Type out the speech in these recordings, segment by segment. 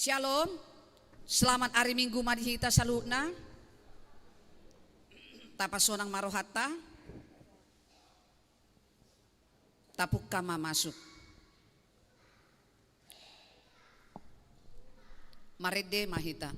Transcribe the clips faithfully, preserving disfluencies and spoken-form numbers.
Shalom. Selamat ari Minggu ma di hita saluhutna. Tapasonang ma rohanta. Tapungka ma masuk. Marende ma hita.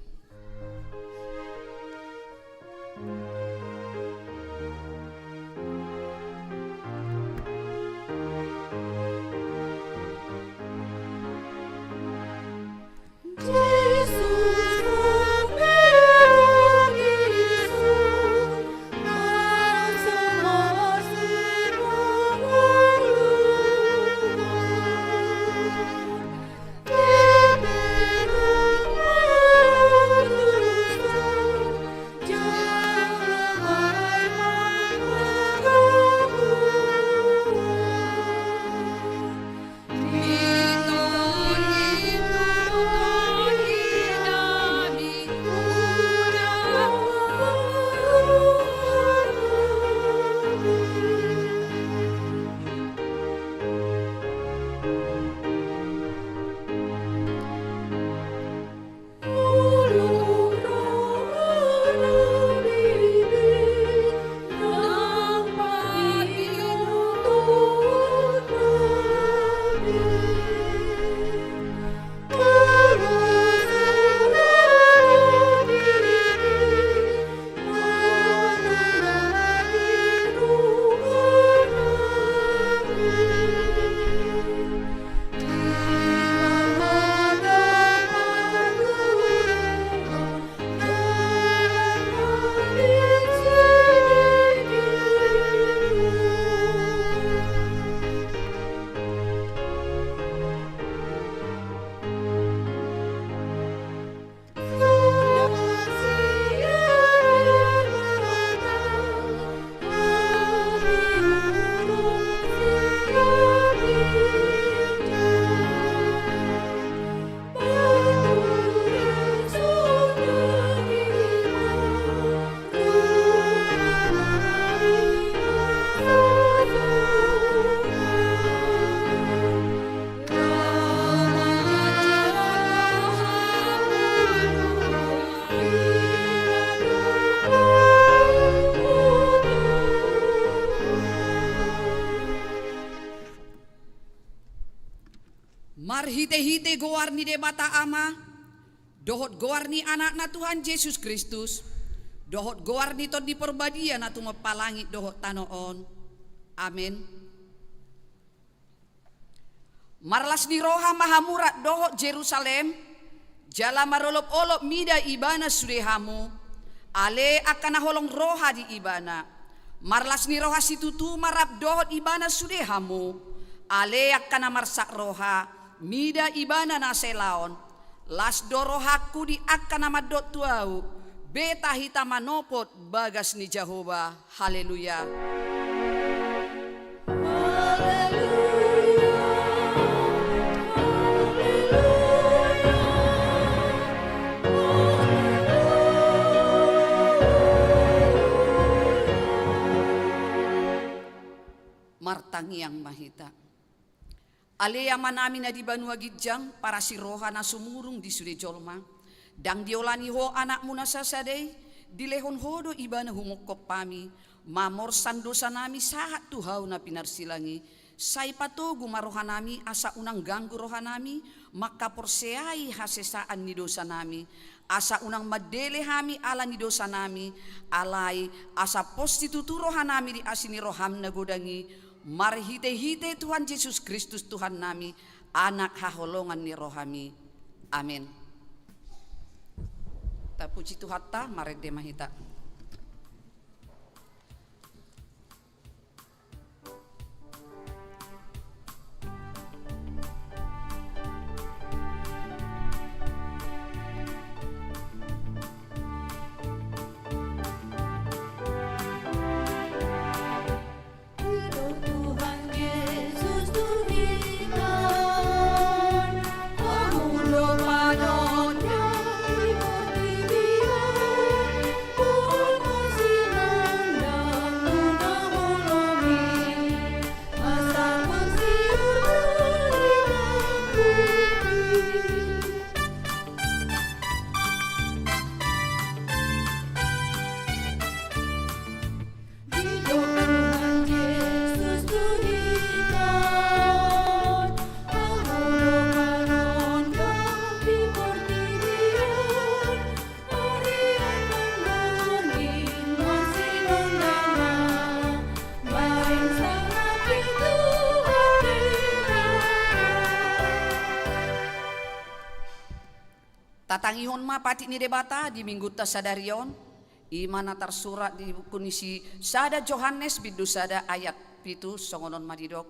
Marhitehite goar ni Debata Ama, dohot goar ni Anakna Tuhan Jesus Kristus, dohot goar ni Tondi Parbadia na tumompa langit dohot tano on. Amen. Marlas ni roha ma hamu rap dohot Jerusalem, jala marolopolop mida ibana sude hamu, ale angka na holong roha di ibana. Marlas ni roha situtu ma rap dohot ibana sude hamu, ale angka na marsak roha, mida ibana na selaon. Las do rohangku di angka na mandok tu ahu, beta hita manopot bagas ni Jahowa. Haleluya. Haleluya. Haleluya. Haleluya. Martangiang ma hita. Ale Amanami na di banua ginjang, parasi roha na sumurung di sude jolma. Ndang diolani Ho Anakmu na sasada i, dilehon Ho do ibana humongkop hami, mamorsan dosanami sahat tu hau na pinarsilang i. Sai patogu ma rohanami asa unang ganggu rohanami mangkaporseai hasesaan ni dosanami, asa unang mandele hami ala ni dosanami, alai asa pos situtu rohanami di asi ni roham na godang i, marhitehite Tuhan Jesus Kristus Tuhannami, Anak haholongan ni rohami. Amen. Tapuji Tuhanta, marende ma hita. Tatangihon ma patik ni Debata di minggunta sadari on, i ma na tarsurat di buku ni si sada Johannes bindu sada ayat pitu, songon on ma didok.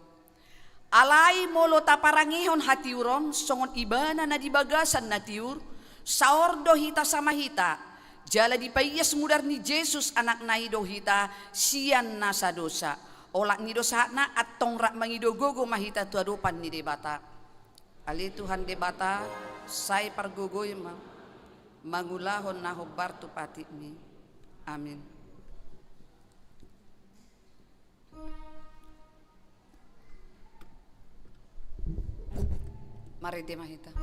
Alai molo taparangehon hatiuron songon ibana na di bagasan na tiur, saor do hita sama hita, jala dipaias mudar ni Jesus Anakna i do hita sian nasa dosa. Olat ni do sahatna, antong rap mangido gogo ma hita tu adopan ni Debata. Ale Tuhan Debata, sai pargogoi ma mangulahon na hombar tu patikmi. Amin. Marende ma hita.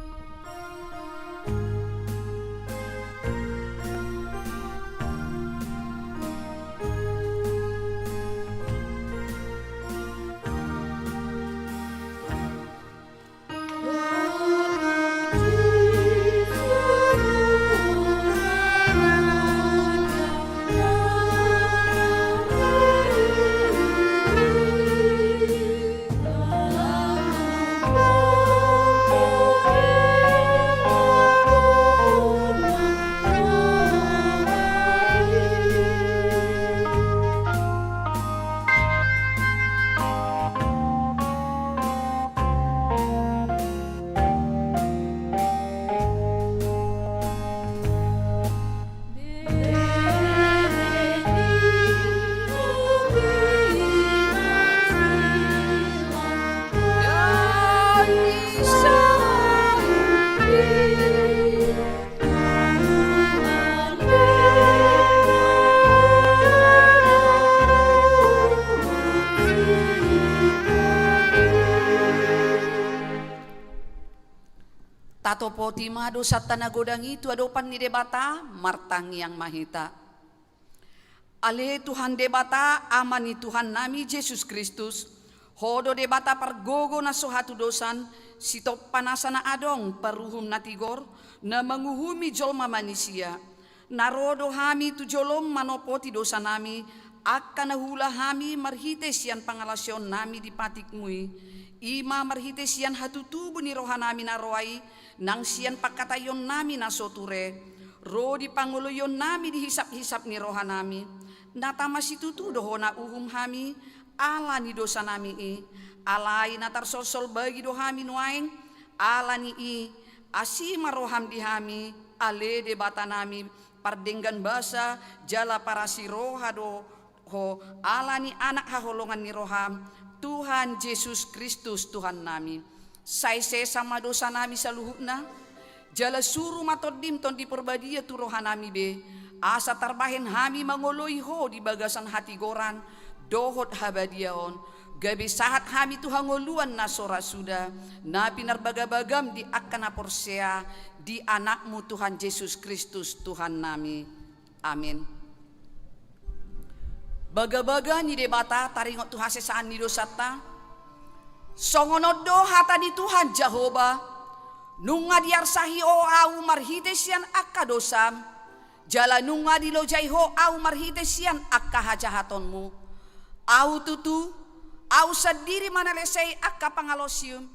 Tatopoti ma dosanta na godang i tu adopan ni Debata, martangiang ma hita. Ale Tuhan Debata, Ama ni Tuhannami Jesus Kristus, Ho do Debata pargogo na so hatudosan, sitompa nasa na adong, paruhum na tigor, na manguhumi jolma manisia. Na ro do hami tu jolom manopoti dosanami, angka na huula hami marhite sian pangalaosionnami di patikmu i. I ma marhite sian hatutubu ni rohanami na roa i, nang sian pangkataionnami na so ture. Ro di pangoloionnami di hisaphisap ni rohanami. Na tama situtu do hona uhum hami, ala ni dosanami i. Alai na tarsolsol bagi do hami nuaeng, ala ni i, asi ma roham di hami, ale Debatanami, pardenggan basa, jala parasi roha do Ho, ala ni Anak haholongan ni roham, Tuhan Jesus Kristus Tuhannami. Sai sesa ma dosanami saluhutna, jala suru ma Tondim Tondi Parbadia tu rohanami be, asa tarbahen hami mangoloi Ho di bagasan hatigoran dohot habadiaon, gabe sahat hami tu hangoluan na so ra suda, na pinarbagabagam di angka na porsea di Anakmu Tuhan Jesus Kristus Tuhannami. Amin. Bagabaga ni Debata taringot tu hasesaan ni dosanta. Songon on do hata ni Tuhan Jahowa, nunga diarsahi Ho ahu marhite sian angka dosam, jala nunga dilojai Ho ahu marhite sian angka hajahatonmu. Ahu tutu, ahu sandiri manalesei angka pangalaosim,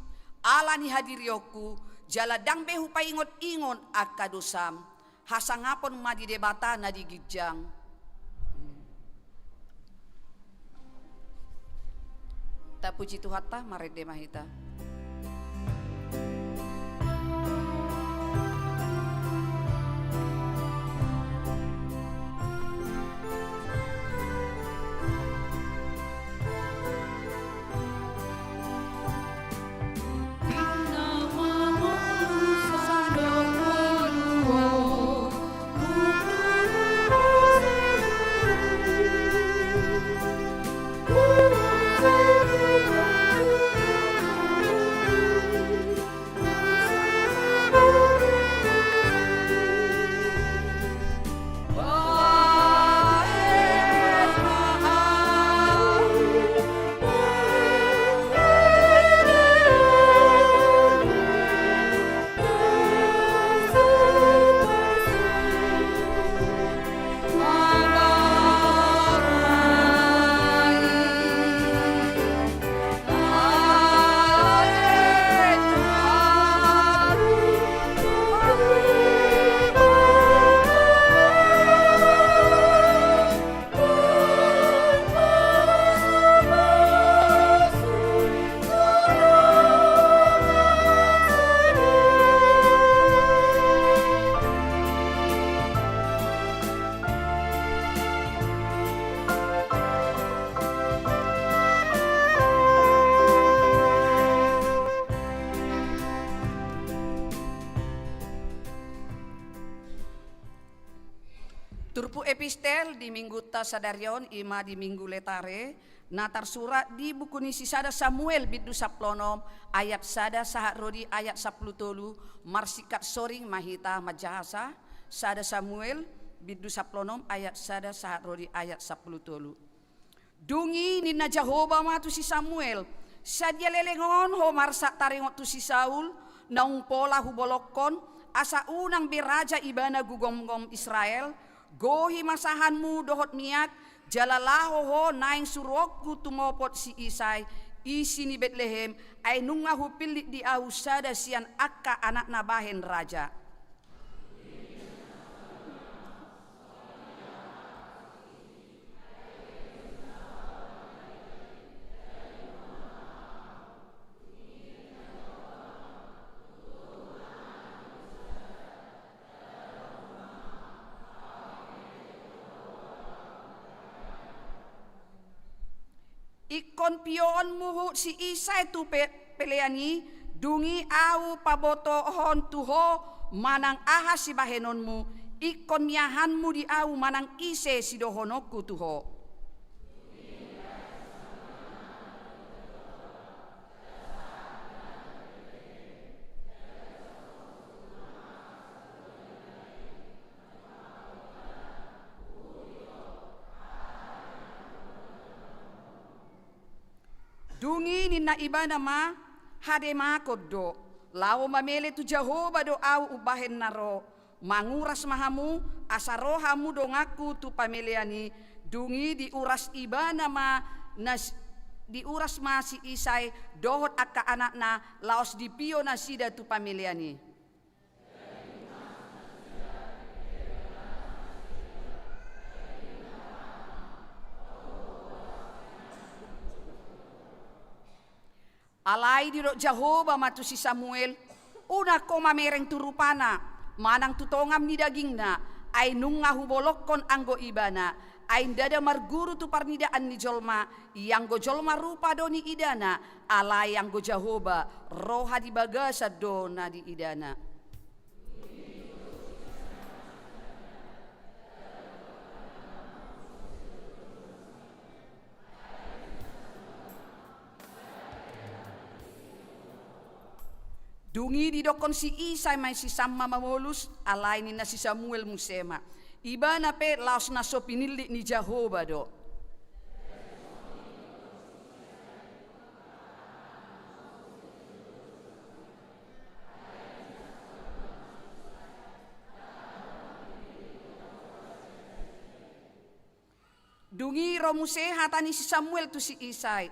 ala ni hadirionku, jala ndang be hupaingotingot angka dosam. Hasangapon ma di Debata na di ginjang. Tapuji Tuhanta, marende ma hita. Turpuk epistel di minggunta sadari on, i ma di Minggu Letare, na tarsurat di buku ni si sada Samuel bindu sampulu onom ayat sada sahat ro di ayat sampulu tolu. Marsingkat soring ma hita manjahasa. Sada Samuel bindu sampulu onom ayat sada sahat ro di ayat sampulu tolu. Dung i ninna Jahowa ma tu si Samuel: Sadia lelengon ho marsak taringot tu si Saul, naung pola hubolongkon, asa unang be raja ibana gugomgom Israel? Gohi ma sahanmu dohot miak, jala laho ho naeng suruonku tumopot si Isai, isi ni Betlehem, ai nunga hupillit di ahu sada sian angka anakna bahen raja. Ingkon pioonmu huhut si Isai tu pe-, pelean i, dung i ahu pabotohon tu ho manang aha sibahenonmu, ingkon miahanmu di ahu manang ise sidohononku tu ho. Dung i ninna ibana ma: Hademakon do, laho mamele tu Jahowa do ahu umbahen na ro. Manguras ma hamu, asa ro hamu donganku tu pamelean i. Dung i diuras ibana ma nas-, diuras ma si Isai dohot angka anakna, laos dipio nasida tu pamelean i. Alai didok Jahowa ma tu si Samuel: Unang ho mamereng tu rupana, manang tu tongam ni dagingna, ai nunga hubolongkon anggo ibana. Ai ndada marguru tu parnidaan ni jolma, ianggo jolma rupa do niidana, alai anggo Jahowa, roha di bagasan do na niidana. Dung i didokkon si Isai ma i si Samma mamolus, alai ninna si Samuel muse ma: Ibana pe laos na so pinillit ni Jahowa do. Dung i ro muse hata ni si Samuel tu si Isai: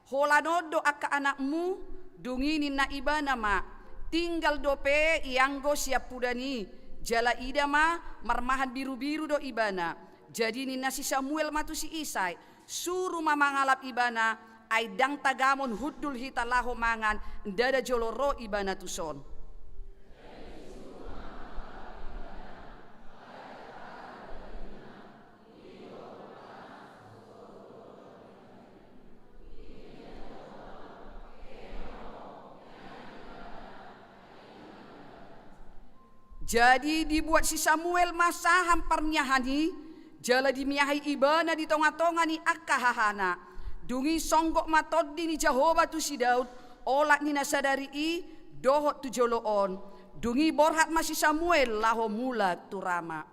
Holan on do angka anakmu? Dung i ninna ibana ma: Tinggal dope ianggo siampudan i, jala ida ma, marmahan birubiru do ibana. Jadi ninna si Samuel ma tu si Isai: Suru ma mangalap ibana, ai ndang tagamon hundul hita laho mangan, ndada jolo ro ibana tuson. Jadi dibuat si Samuel ma sahan parmiahan i, jala dimiahi ibana di tongatonga ni angka hahana. Dung i songgop ma tondi ni Jahowa tu si Daud, olat ni na sadari i dohot tu jolo on. Dung i borhat ma si Samuel laho mulak tu Rama.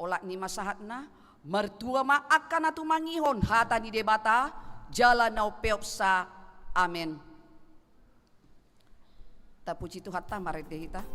Olat ni ma sahatna. Martua ma angka na tumangihon hata ni Debata jala na umpeopsa. Amen. Tapuji Tuhanta, marende hita.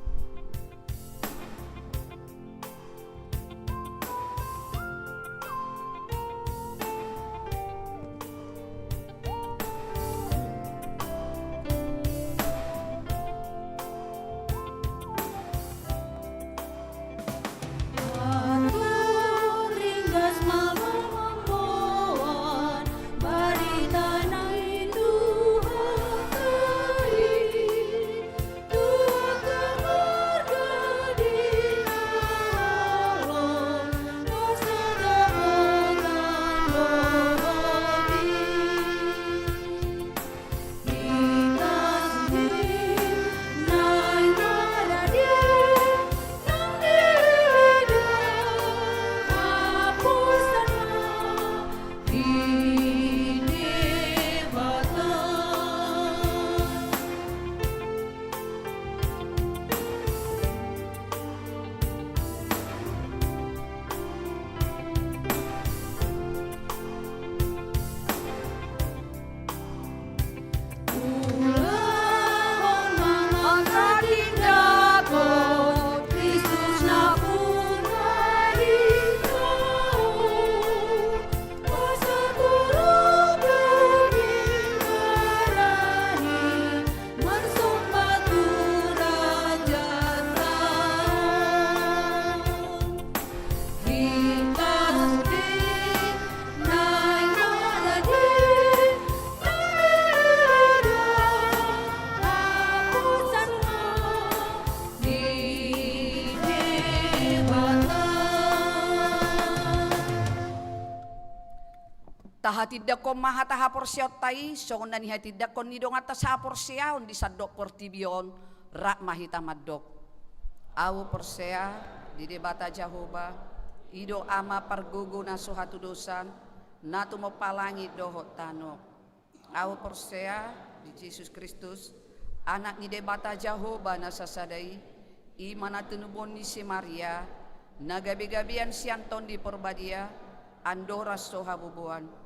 Hatindangkon ma hata haporseaonta i songon na nihatindangkon ni donganta sahaporseaon di sandok portibi on. Rap ma hita mandok: Ahu porsea di Debata Jahowa, i do Ama pargogo na so hatudosan, na tumompa langit dohot tano. Ahu porsea di Jesus Kristus, Anak ni Debata Jahowa na sasada i, i ma na tinubuan ni si Maria, na gabegabean sian Tondi Porbadia, andorang so haboboan.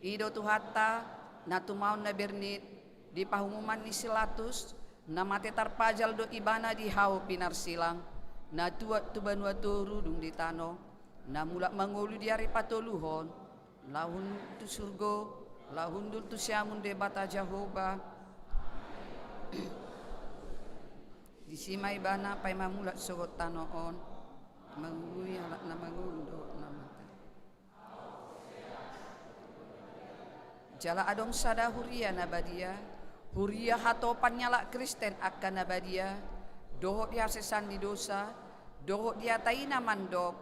I do Tuhanta, na tumaon na bernit, di pahumuman ni si Latus, na mate tarpajal do ibana di hau pinarsilang, na tuat tu banua toru dung di tano, na mulak mangolu di ari patoluhon, laho hundul tu surgo, laho hundul tu siamun Debata Jahowa. Disi ma ibana paima mulak sogot tano on, mangolui halak na mangolu dohot na mate. Jala adong sada huria na badia, huria hatopan ni halak Kristen angka na badia, dohot di hasesaan ni dosa, dohot di hata i na mandok: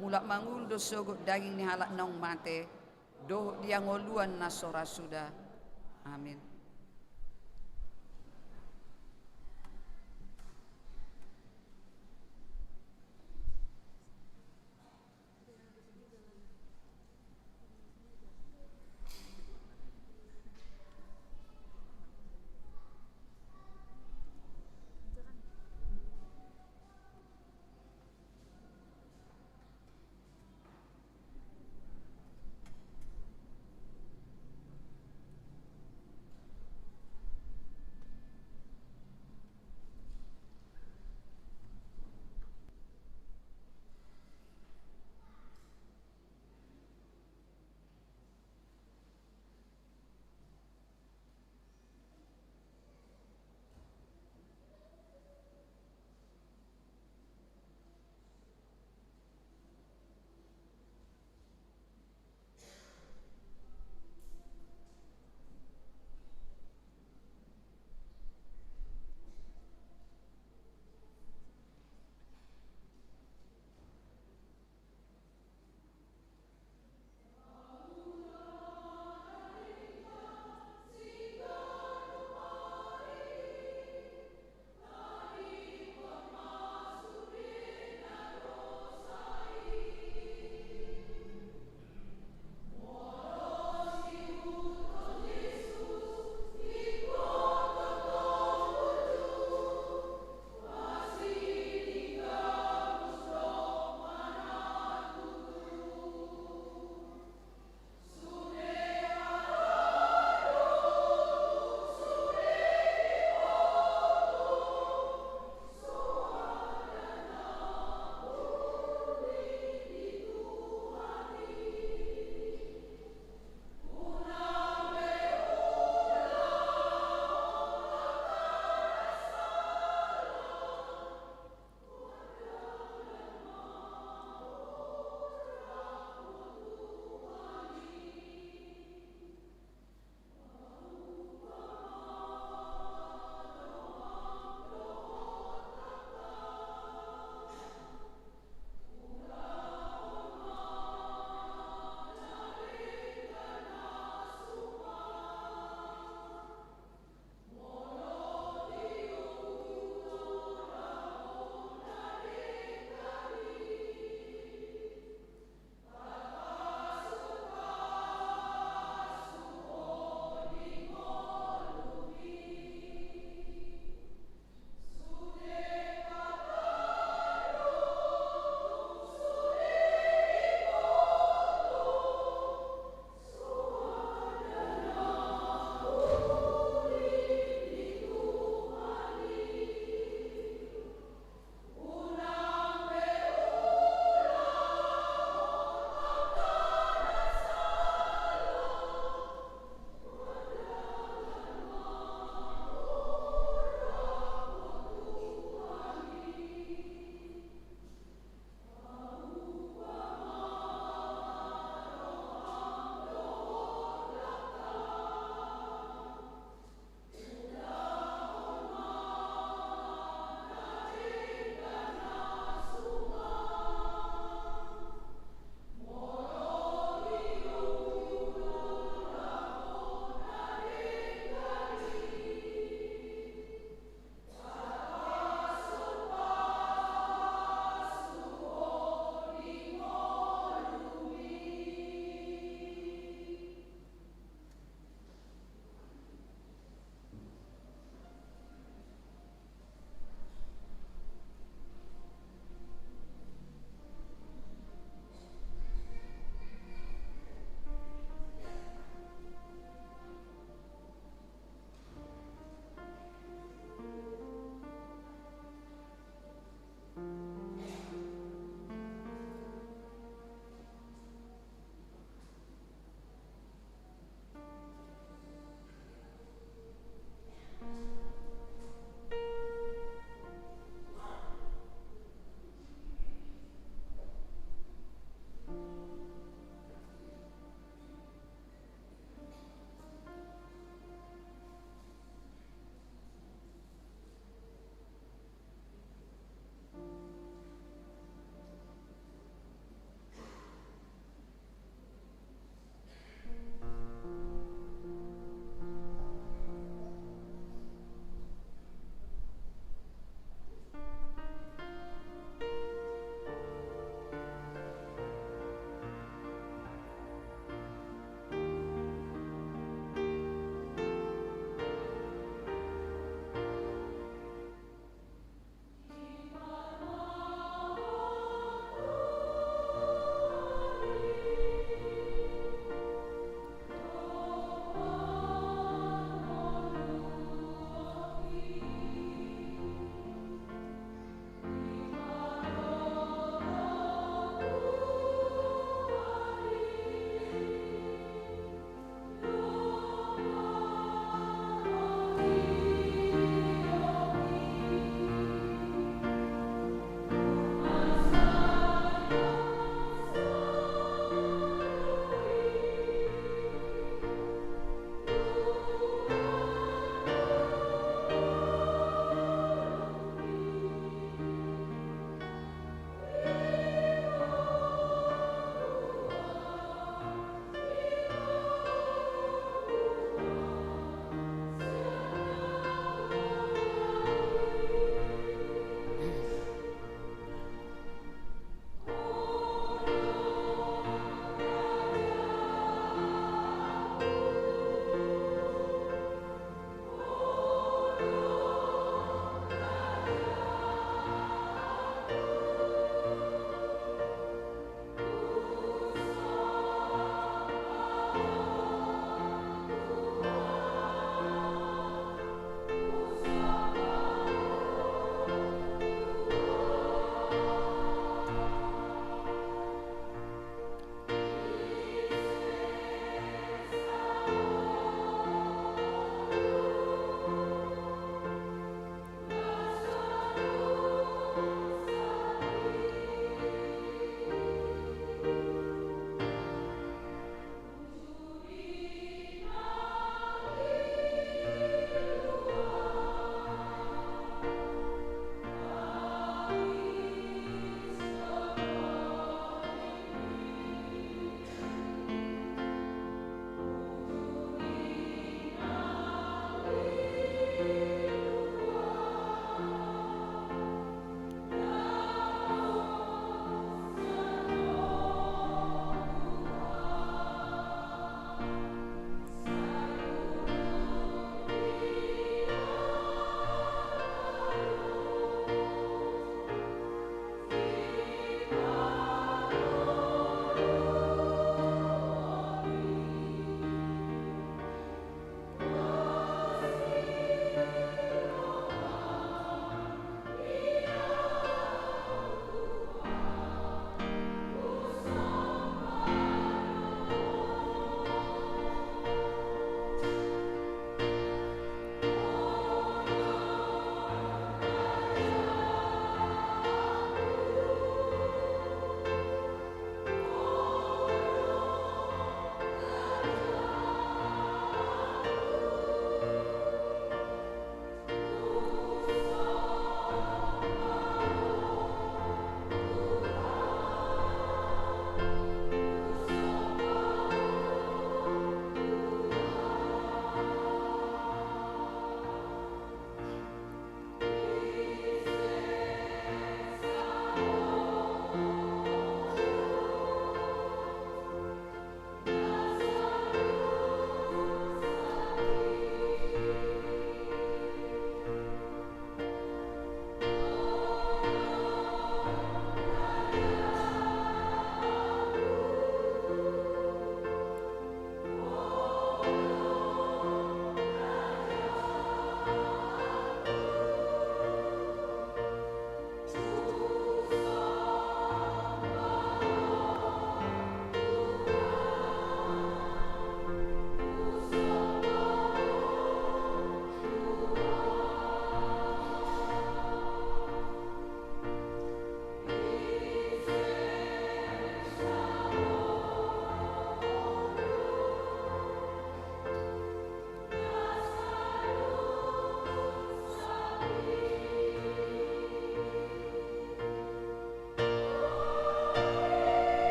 Mulak mangolu do sogot daging ni halak naung mate, dohot di hangoluan na so ra suda. Amin.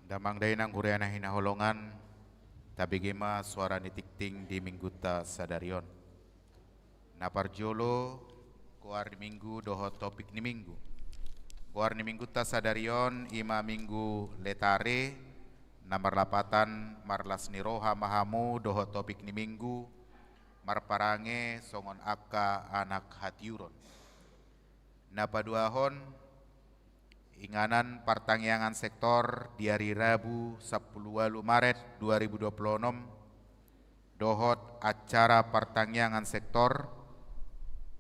Damang dainang huria na hinaholongan, tabege ma suara ni tingting di minggunta sadari on. Na parjolo, goar ni minggu dohot topik ni minggu. Goar ni minggunta sadari on i ma Minggu Letare, na marlapatan marlas ni roha ma hamu dohot topik ni minggu, marparange songon angka anak hatiuron. Na paduahon, inganan partangiangan sektor di ari Rabu sampulu ualu Maret dua ribu dua pulu onom, dohot acara partangiangan sektor,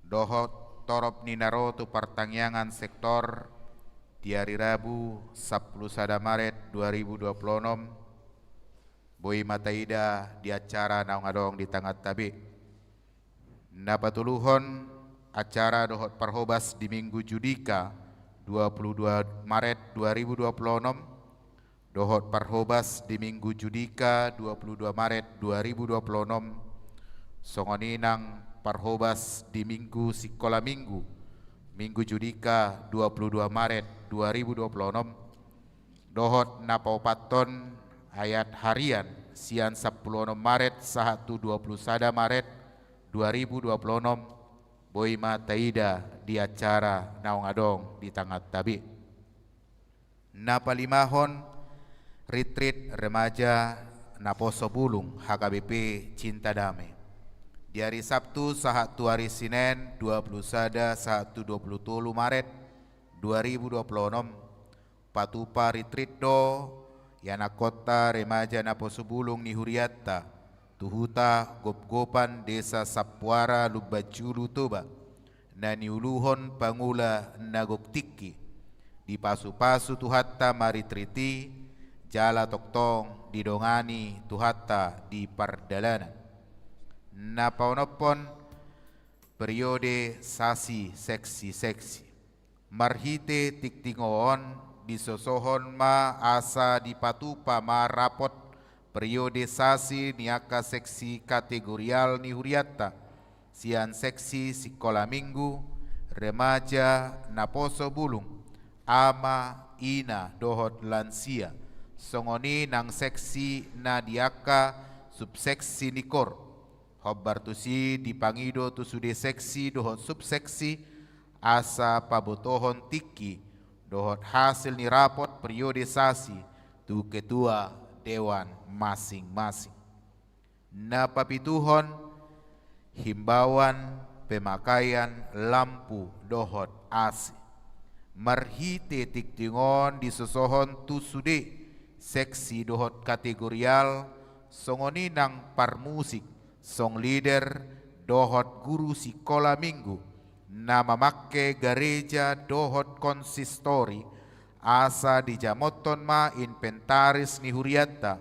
dohot torop ni na ro tu partangiangan sektor di ari Rabu sampulu sada Maret dua ribu dua pulu onom, boi ma taida di acara naung adong di tanganta be. Na patoluhon, acara dohot parhobas di Minggu Judika dua pulu dua Maret dua ribu dua pulu onom, dohot parhobas di Minggu Judika dua pulu dua Maret dua ribu dua pulu onom, songon i nang parhobas di Minggu Sikola Minggu, Minggu Judika dua pulu dua Maret dua ribu dua pulu onom, dohot na paopathon, ayat harian sian sampulu onom Maret sahat tu dua pulu sada Maret dua ribu dua pulu onom, boi ma taida di acara naung adong di tanganta be. Na palimahon, ritrit remaja Naposo Bulung H K B P Cinta Dame, di ari Sabtu sahat tu ari Sinen dua pulu sada sahat tu dua pulu tolu Maret dua ribu dua pulu onom, patupa ritrit do ianakhonta remaja Naposo Bulung ni hurianta tu huta Gopgopan, Desa Sampuara, Lumban Julu, Toba, na niuluhon pangula na gok tingki. Dipasupasu Tuhanta ma ritrit i, jala tongtong didongani Tuhanta di pardalanan. Na paonomhon, periodisasi seksi-seksi. Marhite tingting on, disosohon ma asa dipatupa ma rapot periodisasi ni angka seksi kategorial ni hurianta, sian seksi sikola minggu, remaja, naposo bulung, ama, ina, dohot lansia, songon i nang seksi na di angka subseksi ni kor. Hombar tusi dipangido tu sude seksi dohot subseksi, asa pabotohon tingki dohot hasil ni rapot periodisasi tu ketua dewan masing-masing. Na papituhon, himbauan pemakaian lampu dohot A C. Marhite tingting on disosohon tu sude seksi dohot kategorial, songon i nang parmusik, song leader, dohot guru sikola minggu, na mamangke gareja dohot konsistori, asa dijamothon ma inventaris ni hurianta,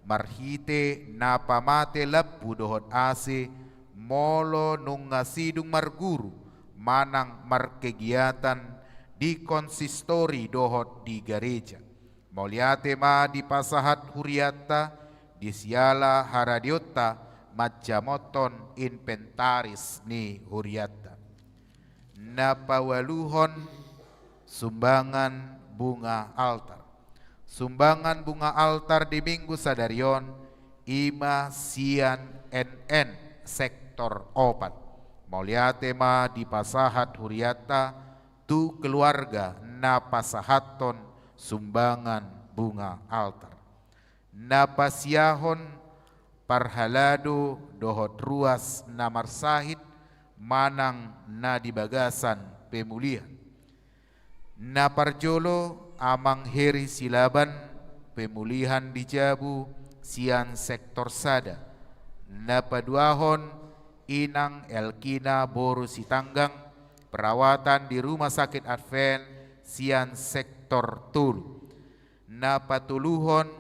marhite na pamate lampu dohot A C, molo nunga sidung marguru, manang markegiatan di konsistori dohot di gareja. Mauliate ma dipasahat hurianta, di siala haradeonta manjamothon inventaris ni hurianta. Na paualuhon, sumbangan bunga altar. Sumbangan bunga altar di minggu sadari on, i ma sian N N sektor opat. Mauliate ma dipasahat hurianta tu keluarga na pasahathon sumbangan bunga altar. Na pasiahon parhalado dohot ruas na marsahit manang na di bagasan pemulihan. Na parjolo, Amang Heri Silaban, pemulihan di jabu, sian sektor sada. Na paduahon, Inang Elkina boru Sitanggang, perawatan di Rumah Sakit Advent, sian sektor tolu. Na patoluhon,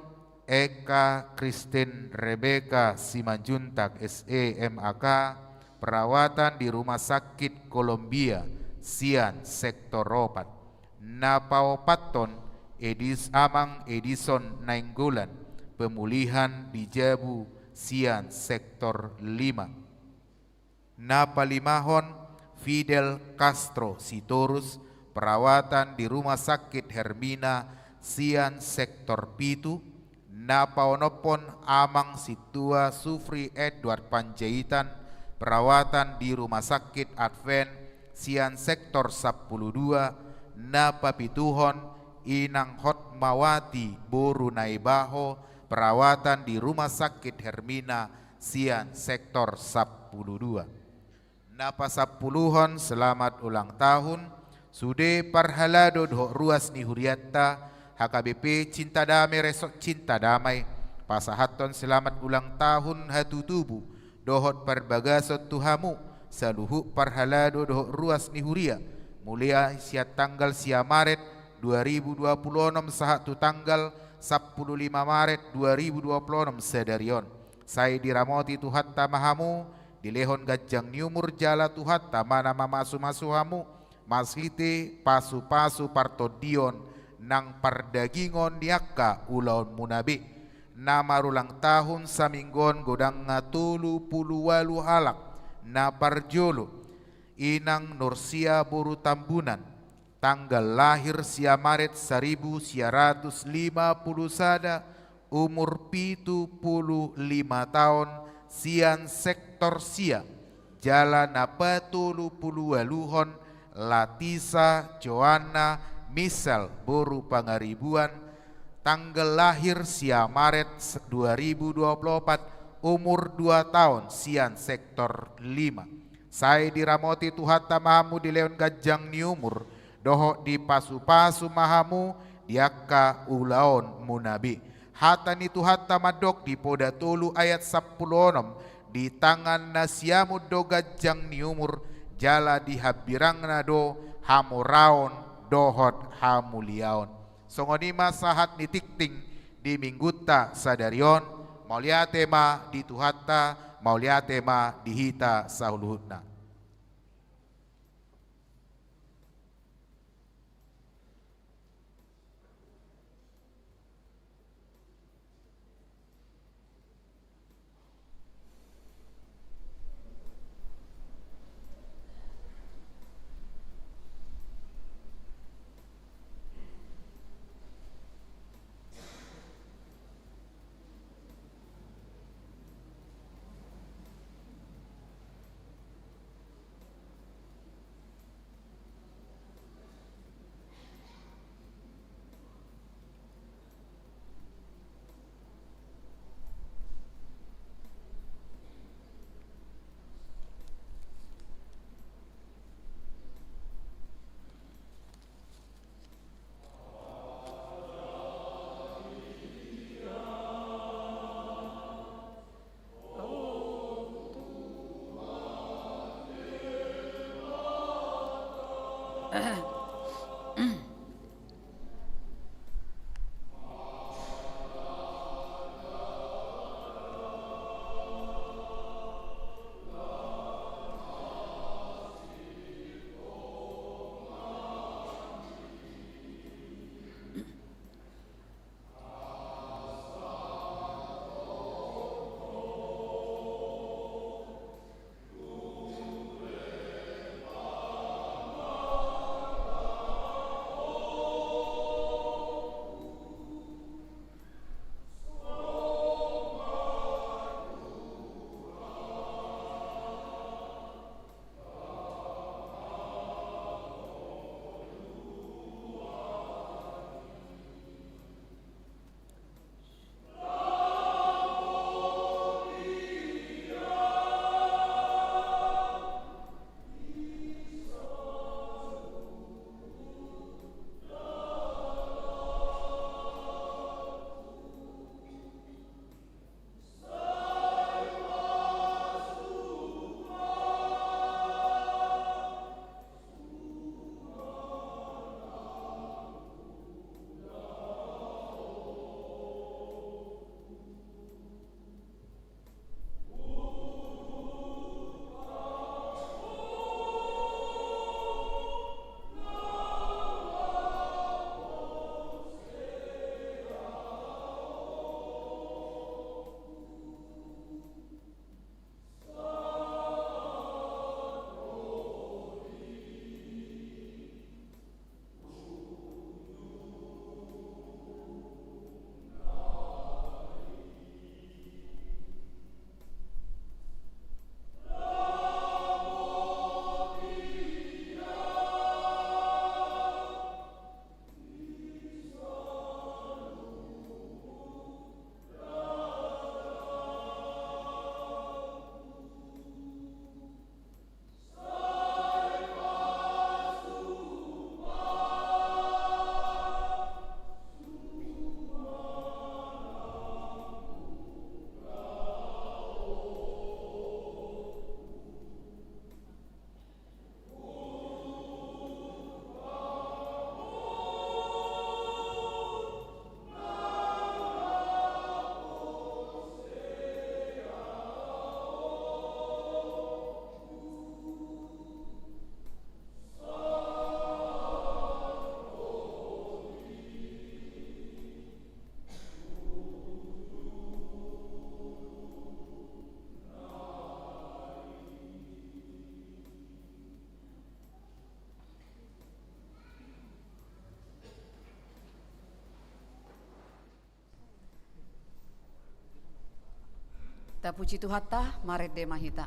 Eka Christine Rebecca Simanjuntak, S E, M A K, perawatan di Rumah Sakit Kolombia, sian sektor opat. Na paopathon, Edis-, Amang Edison Nainggolan, pemulihan di jabu, sian sektor lima. Na palimahon, Fidel Castro Sitorus, perawatan di Rumah Sakit Hermina, sian sektor pitu, na paonomhon Amang Sintua Sufri Edward Panjaitan, perawatan di Rumah Sakit Advent, sian sektor sampulu dua, na papituhon Inang Hotmawati boru Naibaho, perawatan di Rumah Sakit Hermina, sian sektor sampulu dua. Na pasampuluhon selamat ulang tahun, sude parhalado dohot ruas ni hurianta, H K B P Cinta Damai Resort Cinta Damai, pasahathon selamat ulang tahun hatutubu dohot parbagason tu hamu, saluhut parhalado dohot ruas ni huria, mulai sian tanggal sia Maret dua ribu dua puluh onom sahat tu tanggal sampulu lima Maret dua ribu dua puluh onom sadari on. Sai diramoti Tuhanta ma hamu, dilehon ganjang ni umur jala Tuhanta ma na mamasumasu hamu, marhite pasupasu partondion nang pardagingon ni angka ulaonmuna be. Na marulang tahun saminggu on godangna tolu pulu ualu halak, na parjolo, Inang Nursia boru Tambunan, tanggal lahir sia Maret saribu sia ratus lima pulu sada, umur pitu pulu lima taon, sian sektor sia, jala na patolu pulu ualuhon, Latisa Joanna Misal boru Pangaribuan, tanggal lahir sia Maret dua ribu dua puluh opat, umur dua taon, sian sektor lima. Sai diramoti Tuhanta ma hamu, dilehon ganjang ni umur, dohot dipasupasu ma hamu di angka ulaonmuna be. Hata ni Tuhanta mandok di Poda tolu ayat sampulu onom, di tangan na siamun do ganjang ni umur, jala di hambirangna do hamoraon dohot hamuliaon. Songon i ma sahat ni tingting di minggunta sadari on, mauliate ma di Tuhanta, mauliate ma di hita saluhutna. Tapuji Tuhanta, marende ma hita.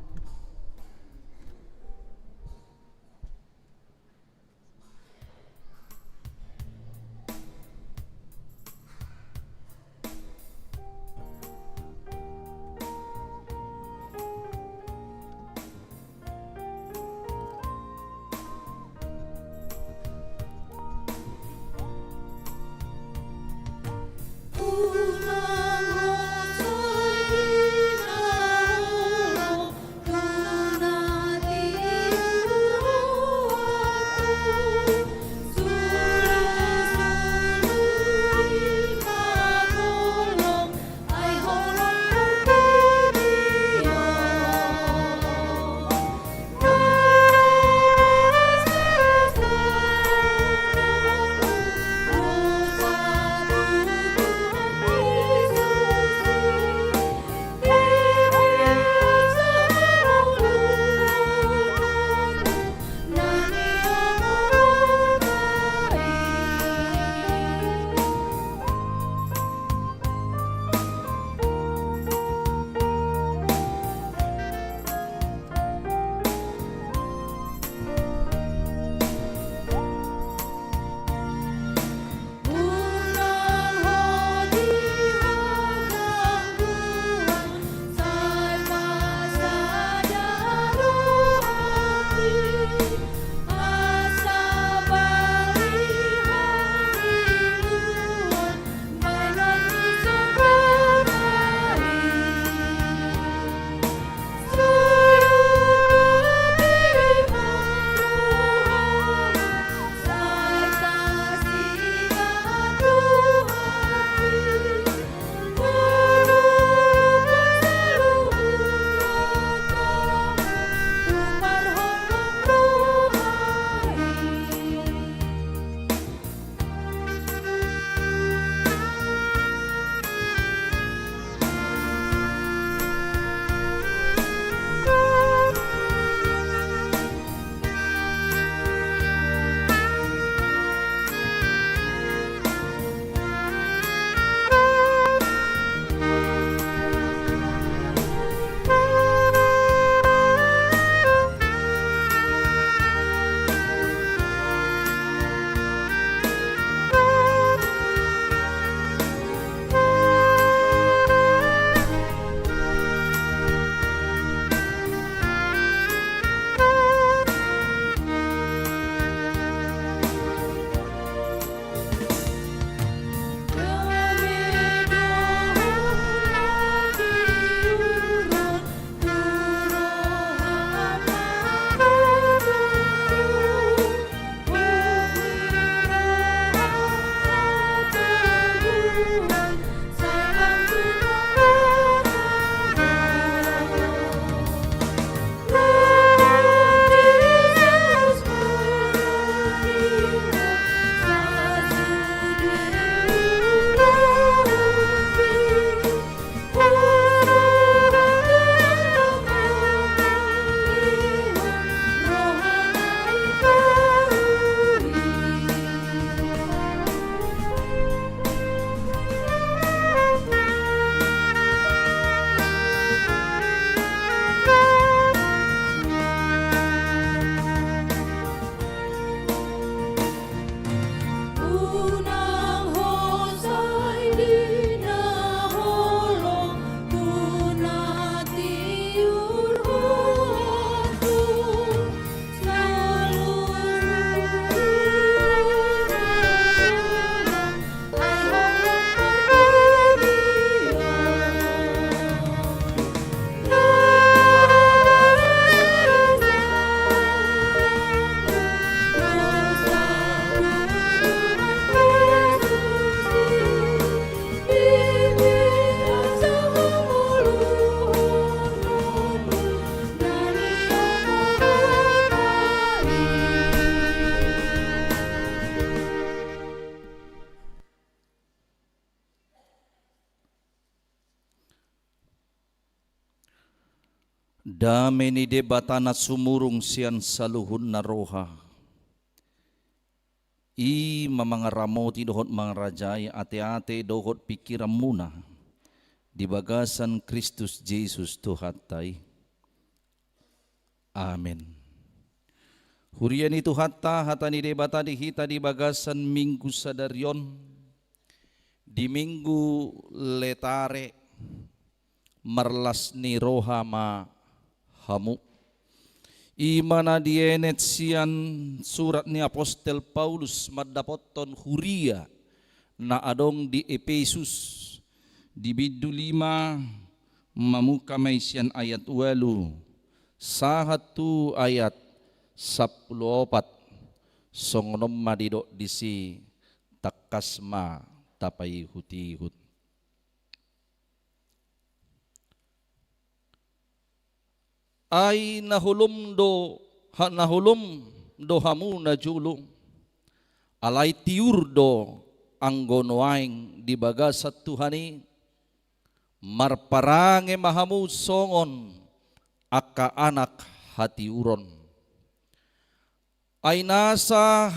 Dame ni Debata na sumurung sian saluhutna roha, i ma mangaramoti dohot mangarajai ateate dohot pingkiranmuna, di bagasan Kristus Jesus Tuhanta i. Amen. Huria ni Tuhanta, hata ni Debata di hita di bagasan Minggu sadari on, di Minggu Letare, marlas ni roha ma hamu. I ma na dienet sian surat ni apostel Paulus mandapothon huria na adong di Epesus, di bindu lima, mamungka ma i sian ayat ualu sahat tu ayat sampulu opat. Songon on ma didok disi, tangkas ma tapaihut-ihut. Ai na holom do, ha, na holom do hamu najolo, alai tiur do anggo nuaeng di bagasan Tuhan i, marparange ma hamu songon angka anak hatiuron. Ai nasa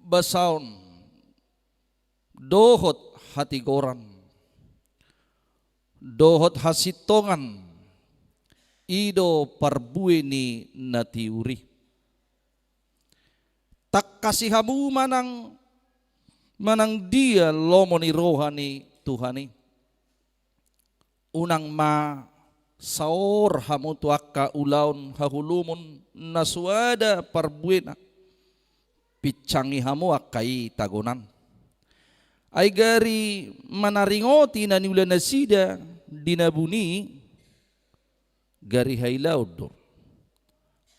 habasaon dohot hatigoran dohot hasintongan, i do parbue ni na tiur i. Tangkasi hamu manang, manang dia lomo ni roha ni Tuhan i. Unang ma saor hamu tu angka ulaon haholomon na so ada parbuena. Pincangi hamu angka i tagonan. Ai gari manaringoti na niula nasida di na buni, gari hailaon do.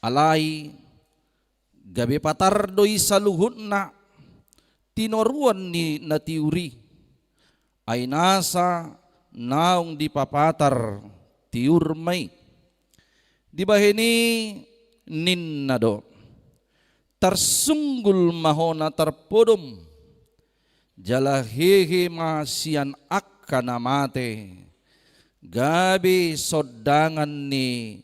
Alai gabe patar do i saluhutna tinoruan ni na tiur i. Ai nasa naung dipapatar tiur ma i. Dibahen i ninna do: Tarsunggul ma ho na tarpodom, jala hehe ma sian angka na mate, gabe sondangan ni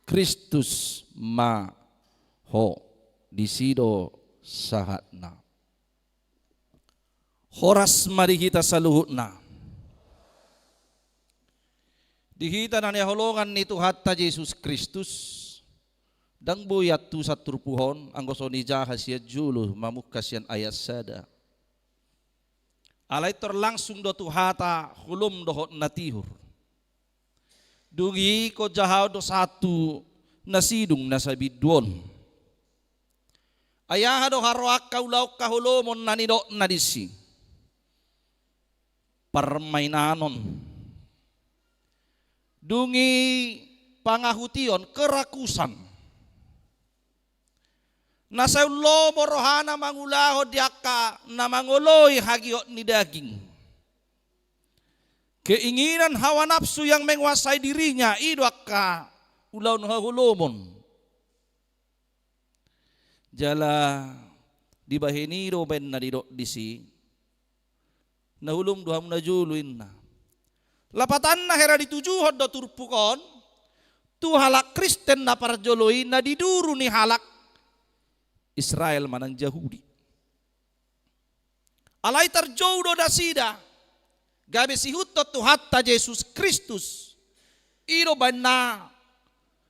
Kristus ma ho. Disi do sahatna. Horas ma di hita saluhutna. Di hita na nihaholongan ni Tuhanta Jesus Kristus, ndang boi antusan turpuk on, anggo songon i jaha sian jolo mamungka sian ayat sada. Alai tor langsung do tu hata holom dohot na tiur. Dung i ingkon jahaon do sahat tu na sidung na sabindu on. Ai aha do haroan angka ulaon haholomon na nidokna disi? Parmainanon. Dung i pangahution, kerakusan. Na sai lomo rohana mangulahon di angka na mangoloi hagigahon ni daging. Keinginan hawa nafsu yang menguasai dirinya, i do angka ulaon haholomon. Jala dibahen i do baen na didok disi, na holom do hamu najolo, inna. Lapatanna hera ditujuhon do turpuk on tu halak Kristen na parjolo i na di duru ni halak Israel manang Jahudi. Alai tarjou do nasida gabe siihuthon Tuhanta Jesus Kristus. I do baen na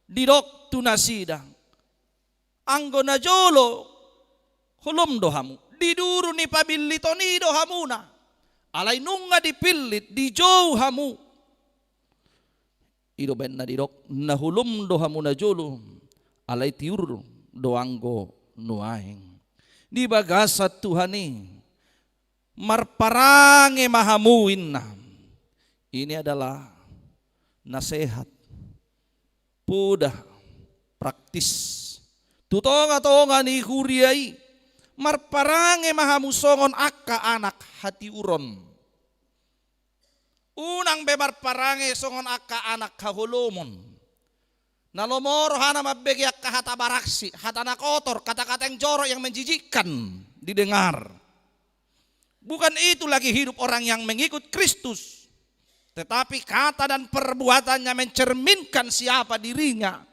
didok tu nasida. Anggo najolo holom do hamu, di duru ni pabilliton i do hamuna. Alai nunga dipillit, dijou hamu. I do baen na didok, na holom do hamu najolo, alai tiur do anggo nuaeng. Di bagasan Tuhan i, marparange ma hamu, inna. Ini adalah nasehat, poda, praktis. Tu tonga-tonga ni huria i, marparange ma hamu songon angka anak hatiuron. Unang be marparange songon angka anak haholomon. Na lomo rohana mambege angka hata baraksi, hata na kotor, kata-kata yang jorok, yang menjijikkan didengar. Bukan itu lagi hidup orang yang mengikut Kristus. Tetapi kata dan perbuatannya mencerminkan siapa dirinya.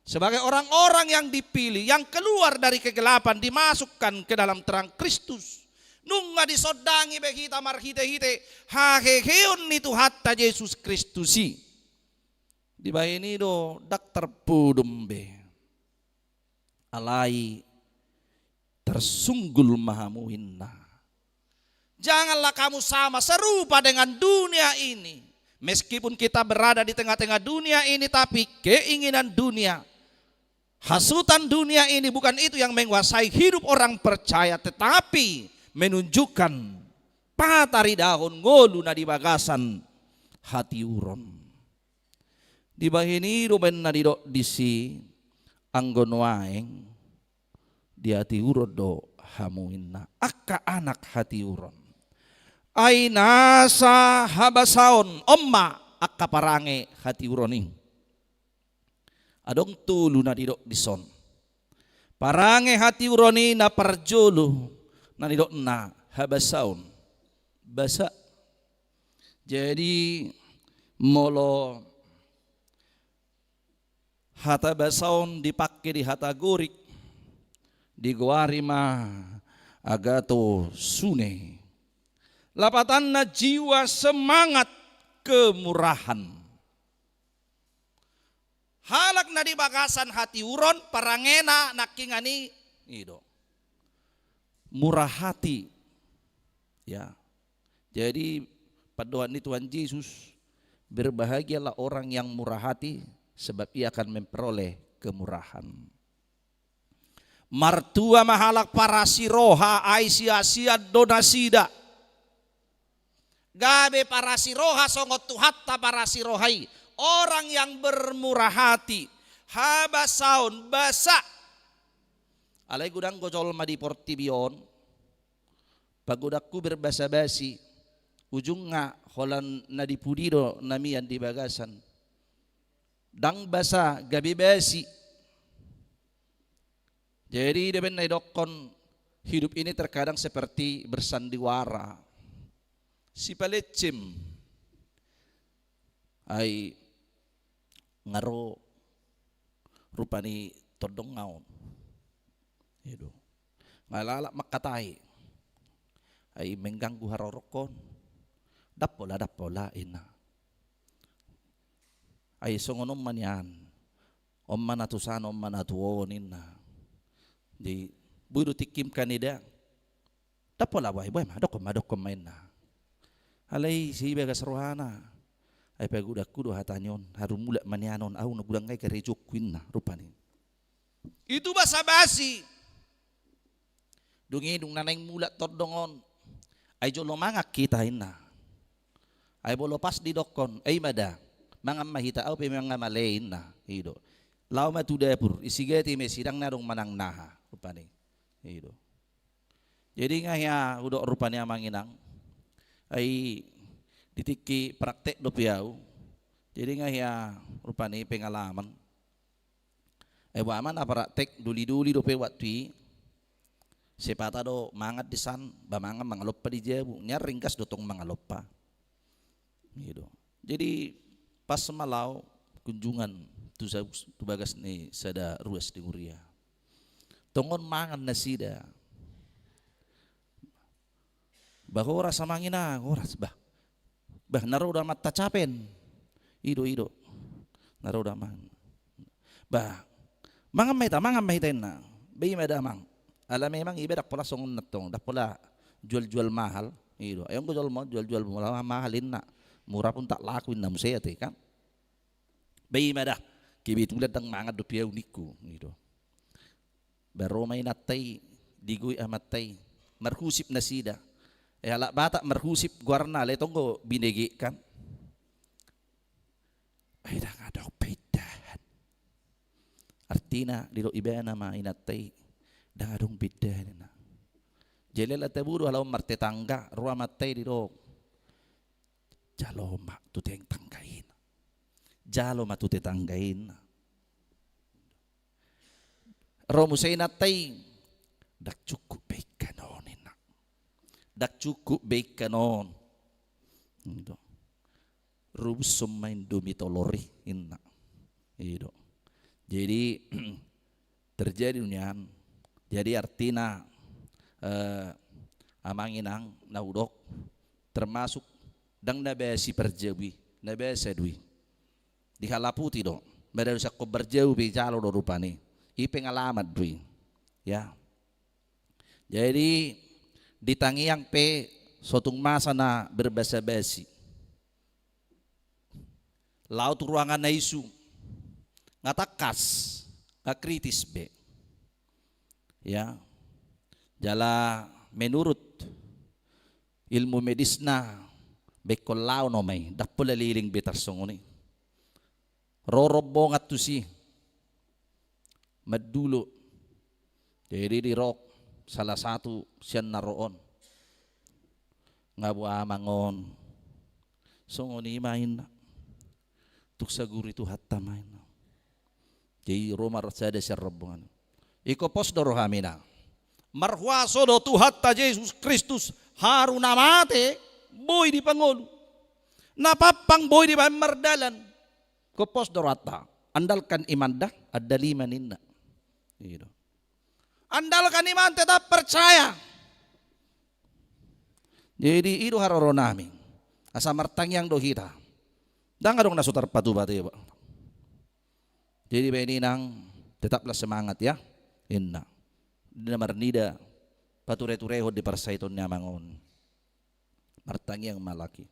Sebagai orang-orang yang dipilih, yang keluar dari kegelapan, dimasukkan ke dalam terang Kristus. Nunga disondangi be hita marhite-hite haheheon ni Tuhanta Jesus Kristus i. Dibahen i do ndang tarpodom be. Alai tarsunggul ma hamu, inna. Janganlah kamu sama serupa dengan dunia ini. Meskipun kita berada di tengah-tengah dunia ini, tapi keinginan dunia, hasutan dunia ini bukan itu yang menguasai hidup orang percaya, tetapi menunjukkan pataridahon ngolu na di bagasan hatiuron. Dibahen i do umbahen na didok disi, anggo nuaeng di hatiuron do hamu, inna, angka anak hatiuron. Ai nasa habasaon, on ma angka parange hatiuron i. Adong tolu na didok dison. Parange hatiuron i na parjolo na nidokna habasaon. Basa. Jadi molo hata basa on dipake di hata Gorik, digoari ma agathosune. Lapatanna jiwa semangat kemurahan. Halak na di bagasan hatiuron, parangena nangkiningan i, i do. Murah hati. Ya. Jadi, pandohan ni Tuhan Jesus, "Berbahagialah orang yang murah hati, sebab ia akan memperoleh kemurahan." Martua ma halak parasi roha, ai sia-sia do nasida. Gabe parasi roha songon Tuhanta parasi roha i. Orang yang bermurah hati, habasaon, basa. Alai godang do jolma di portibi on, pagodangku berbasa basi, ujungna holan na di pudi do na mian di bagasan. Ndang basa, gabe basi. Jadi, dia bennai dokkon, hidup ini terkadang seperti bersandiwara. Sipalencem. Ai nga ro rupani tondong on. I do. Nga lalap mangkatai. Ai mengganggu harorokkon. Ndang pola, ndang pola, inna. Ai songon on ma nian. On ma na tu san, on ma na tu on, inna. Jadi, boi do tingkim kan ida. Ndang pola, boha, boha ma, dokkon ma, dokkon ma, inna. Alai si bagas rohana. Ai pagodangku do hata ni on, haru mulak ma nian on, au na godang ngai karejokku, inna, rupani. Itu basa basi. Dung i dung na naeng mulak tondong on. Ai jolo mangan hita, inna. Ai molo pas didokkon, ai i ma da. Mangan ma hita, au pe mangan male, inna. I do. Laho ma tu dapur, isigati ma i, sidang na adong manang naha, rupani. I do. Jadi nga hea hudok rupani amang inang. Ai di tingki praktek dope au. Jadi nga hea rupani pengalaman. Ai boha ma na praktek doli-doli dope waktu i. Sipata do mangan di san, ba mangan mangalompa di jabu. Nian ringgas do tong mangalompa. I do. Jadi pas ma laho kunjungan tu sa-, tu bagas ni sada ruas di huria. Tongon mangan nasida. Bah, horas amang inang, horas, bah. Bah, na ro do amanta Capen. I do, i do. Na ro do amang. Bah, mangan ma hita, mangan ma hita, inna. Bah, i ma da amang. Ala memang iba ndang pola songon na tong, ndang pola jual-jual mahal. I do. Ai anggo jolma on jual-jual mahal, mahal, inna. Murah pun tak laku, inna, muse ate, kan. Bah, i ma da. Kebetulan ndang mangan dope au, ningku. I do. Bah, ro ma inanta i, digogoi amanta i. Marhusip nasida. Eh, halak Batak marhusip goarna, alai tong do binege, kan. Ai ndang adong paindahan. Artina didok ibana ma inanta i, ndang adong paindahan, inna. Jadi ala tabodo, ala on martetangga, ro amanta i, didok, jalo ma tu tetangga i, inna. Jalo ma tu tetangga i, inna. Ro muse inanta i, ndang cukup be ingkan on, inna. Ndang cukup be ingkan on. I do. Rubushon ma Indomie tolor i, inna. I do. Jadi terjadi nian. Jadi artina, eh, Amang inang na hudok, termasuk ndang na basi parjou i, na basa do i. Dihalaputi do, mada usakkon parjou pe jalo do rupani. I pengalaman do i. Ya. Jadi di tangiang pe so tung masa na berbasa-basi. Laho tu ruangan na isu, nga tangkas, nga kritis be. Ya. Jala menurut ilmu medisna, bengkon laho nama i, ndang pola leleng be tarsongon i. Ro rombongan tusi. Mandulo. Jadi didok salah satu sian na ro on. Nga boha amang on. Songon i ma inna. Tung saguri Tuhanta ma inna. Jadi ro ma sada sian rombongan. Ingkon pos do rohamuna. Marhuaso do Tuhanta Jesus Kristus, haru na mate boi dipangolu. Na pampang boi dibahen mardalan. Ingkon pos do rohanta. Andalkan imanda, andal iman inna. I do. Andalkan iman, tetap percaya. Jadi i do haroro nami. Asa martangiang do hita. Ndang adong na so tarpatupa, teba. Jadi bahen inang, tetaplah semangat ya. Inna. Di na marnida, pature-turehon di parsahiton ni amang on. Martangiang ma halak i.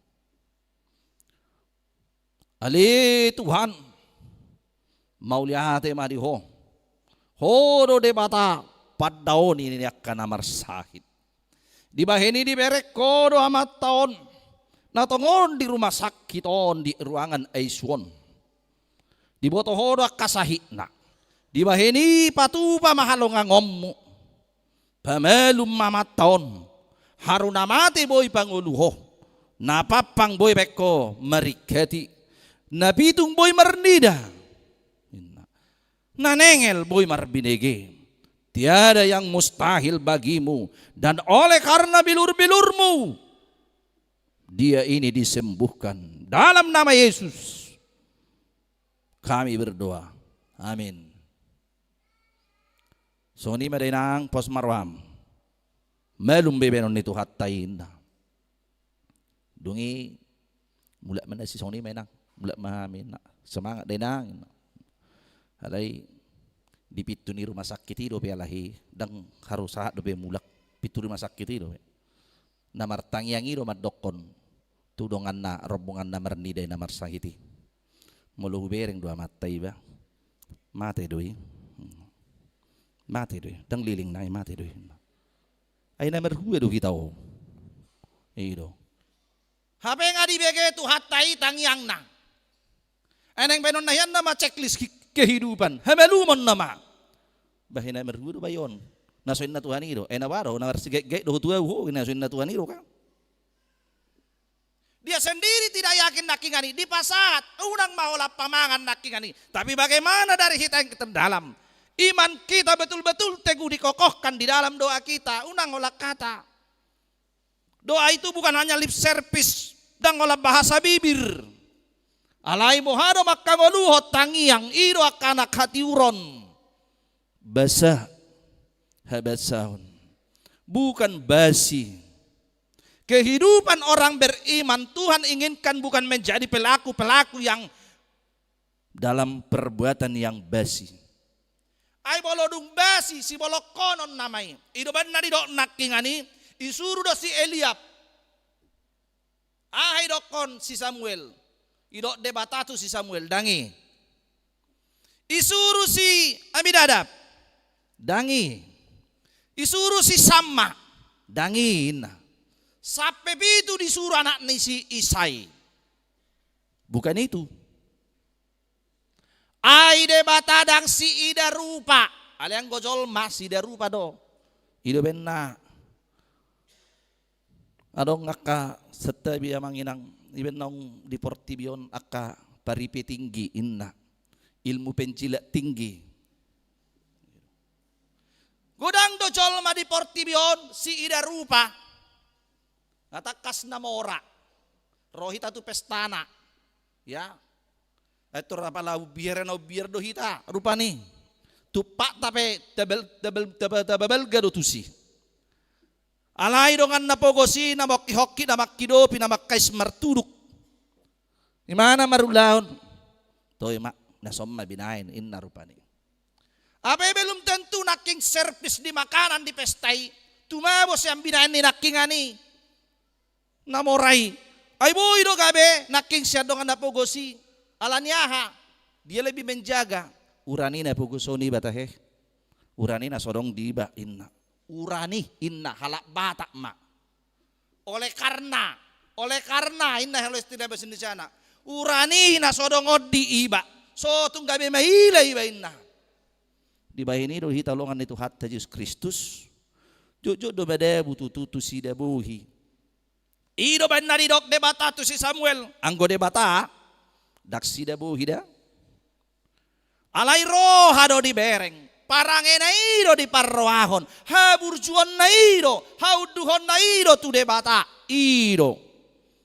Ale Tuhan, mauliate ma di Ho. Ho do Debata pandaoni ni angka na marsahit. Dibahen i dibereng Ho do amanta on, na tongon di rumah sakit on, di ruangan I C U on. Diboto Ho do angka sahitna. Dibahen i patupa ma halongangonmu. Pamalum ma amanta on. Haru na mate boi pangolu Ho. Na pampang boi bahen Ho maringkati. Na pitung boi marnida. Inna. Na nengel boi marbinege. Tiada yang mustahil bagimu. Dan oleh karena bilur-bilurmu, dia ini disembuhkan. Dalam nama Yesus kami berdoa. Amin. Songon i ma da inang, pos ma roham. Malum be bahenon ni Tuhanta i, inna. Dung i, mulak ma inna, si songon i ma inang. Mulak ma hami, inna. Semangat da inang, inna. Alai di pintu ni rumah sakit i dope alai, ndang haru sahat dope mulak. Pintu rumah sakit i dope. Na martangiang i do mandokkon tu donganna, rombonganna marnida i na marsahit i. Molo hubereng do amanta iba, mate do i. Mate do i. Ndang leleng nai, mate do i. Ai na marhua do hita on. I do. Hape nga dibege Tuhanta i tangiangna. Ai naeng bahenon na hian nama checklist ke-, kehidupan. Hamalumon nama. Bah, i na marhua do bah i on. Na so inna Tuhan i do. Ai na boha do, na marsigaitgait do ho tu ahu ho, na so inna Tuhan i do kan. Dia sendiri tidak yakin nangkiningan i, dipasahat, unang ma holan pamangan nangkiningan i. Tapi bagaimana dari hita yang terdalam? Iman kita betul-betul teguh dikokohkan di dalam doa kita, unang holan kata. Doa itu bukan hanya lip service, ndang holan bahasa bibir. Alai boha do mangkangoluhon tangiang, i do angka anak hatiuron. Basa, habasaon. Bukan basi. Kehidupan orang beriman, Tuhan inginkan bukan menjadi pelaku-pelaku yang dalam perbuatan yang basi. Ai molo dung basi sibolongkonon nama i. I do umbahen na didok nangkiningan i, isuru do si Eliab. Aha idokkon si Samuel? Idok Debata tu si Samuel, ndang i. Isuru si Aminadab, ndang i. Isuru si Samma, ndang i inna. Sampe pitu disuru anak ni si Isai. Bukan itu. Ai Debata ndang siida rupa. Alai anggo jolma siida rupa do. I do umbahen na adong angka santabi amang inang, i umbahen naung di portibi on angka paripe tinggi inna. Ilmu penjilat tinggi. Godang do jolma di portibi on siida rupa. Nga tangkas na mora. Ro hita tu pestana. Ya. Ai tor apala umbiar na umbiar do hita rupani. Tumpakta pe tabal-, tabal-, taba-, tababalga do tusi. Alai dongan na pogos i na mangkihongkit, na mangkidopi, na mangkais martuduk. Imana marulaon? Toe ma, na son ma binaen, inna rupani. Ape belum tentu nangkin servis di makanan di pesta i tumabo sian binaen ni nangkingan i na mora i. Ai boi do gabe nangkin sian dongan na pogos i. Alani aha? Dia lebih menjaga. Urani na pogoson iba tahe. Urani na so adong di iba, inna. Urani, inna halak Batak ma. Oleh karena, oleh karena, inna halo istilah bahasa Indonesia na. Urani na so adong on di iba. So tung gabe maila iba, inna. Dibahen i do hita longan ni Tuhanta Jesus Kristus. Jotjot do madabu tutu tu sidabohi. I do baen na didok Debata tu si Samuel, anggo Debata, ndang sidabohi da. Alai roha do dibereng, parangena i do diparrohahon, haburjuonna i do, haunduhonna i do tu Debata, i do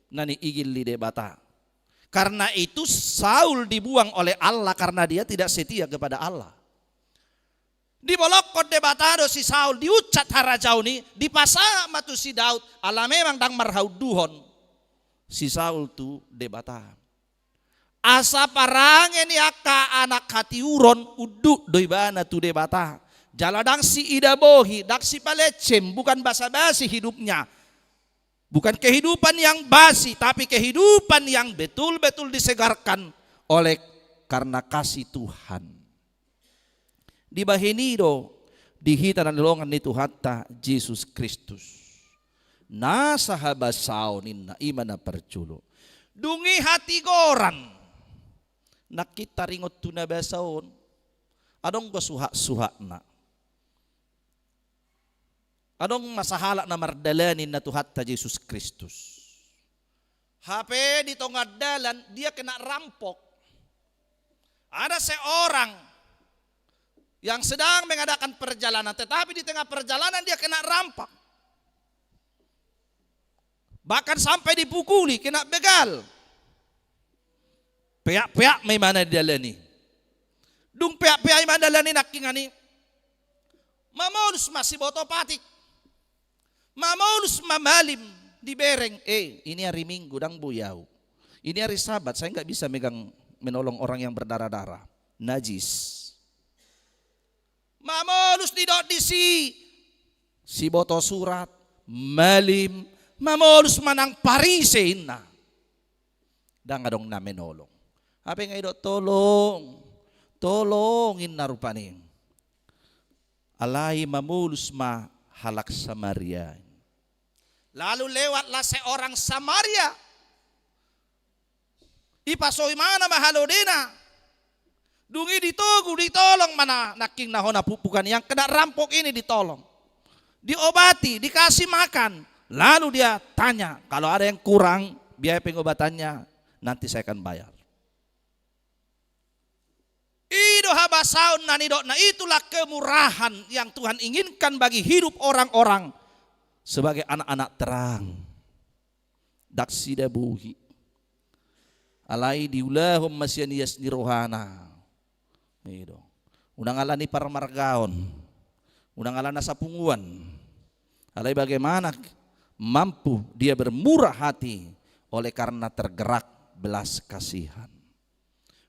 na niigil ni Debata. Karena itu Saul dibuang oleh Allah karena dia tidak setia kepada Allah. Dibolongkon Debata do si Saul, diuncap harajaon i, dipasahat ma tu si Daud, ala memang ndang marhaunduhon si Saul tu Debata. Asa parange ni angka anak hatiuron unduk do ibana tu Debata. Jala ndang siidabohi, ndang sipalejhem, bukan basa-basi hidupnya. Bukan kehidupan yang basi, tapi kehidupan yang betul-betul disegarkan oleh karena kasih Tuhan. Dibahen i do di hita na nilongan ni Tuhanta Jesus Kristus. Nasa habasaon inna, i ma na parjolo. Dung i hatigoran. Nangkin taringot tu na basa on. Adong do suhat-suhatna. Adong ma sahalak na mardalani inna Tuhanta Jesus Kristus. Hape di tonga dalan dia kena rampok. Ada seorang yang sedang mengadakan perjalanan, tetapi di tengah perjalanan dia kena rampok. Bahkan sampai dipukuli, kena begal. Peak-peak ma imana di dalan i. Dung peak-peak imana dalan i nangkingan i, mamolus ma siboto patik. Mamolus ma malim, dibereng, eh, ini hari Minggu, ndang boi au. Ini hari Sabat, saya nggak bisa megang, menolong orang yang berdarah-darah. Najis. Mamolus didok disi, siboto surat, malim, mamolus manang Parise inna. Ndang adong na menolong. Hape nga didok tolong, tolong inna rupani. Alai mamolus ma halak Samaria. Lalu lewatlah seorang Samaria. Ipasohi imana ma halodena. Dung i ditogu, ditolong ma na nangkin na hona pukpukan yang kena rampok ini ditolong. Diobati, dikasih makan. Lalu dia tanya, kalau ada yang kurang biaya pengobatannya, nanti saya akan bayar. I do habasaon na nidokna, itulah kemurahan yang Tuhan inginkan bagi hidup orang-orang sebagai anak-anak terang. Ndang sidabohi. Alai diulahon ma sian ias ni rohana. I do. Unang ala ni parmargaon. Unang ala na sapunguan. Alai bagaimana mampu dia bermurah hati oleh karena tergerak belas kasihan.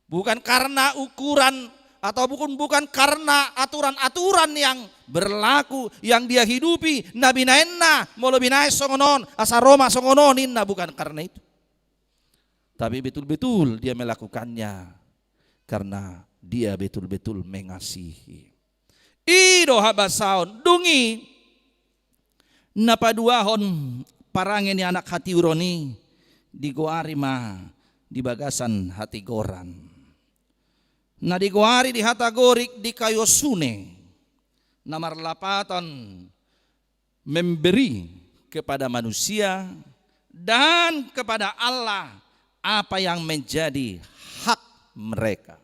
Bukan karena ukuran atau bukan, bukan karena aturan-aturan yang berlaku, yang dia hidupi, na binaenna, molo binaen songon on, asa ro ma songon on, ninna, bukan karena itu. Tapi betul-betul dia melakukannya karena dia betul-betul mengasihi. I do habasaon, dung i na paduahon parange ni anak hatiuron i digoari ma di bagasan hatigoran. Na digoari di hata Gorik dikaiosune, na marlapatan memberi kepada manusia dan kepada Allah apa yang menjadi hak mereka.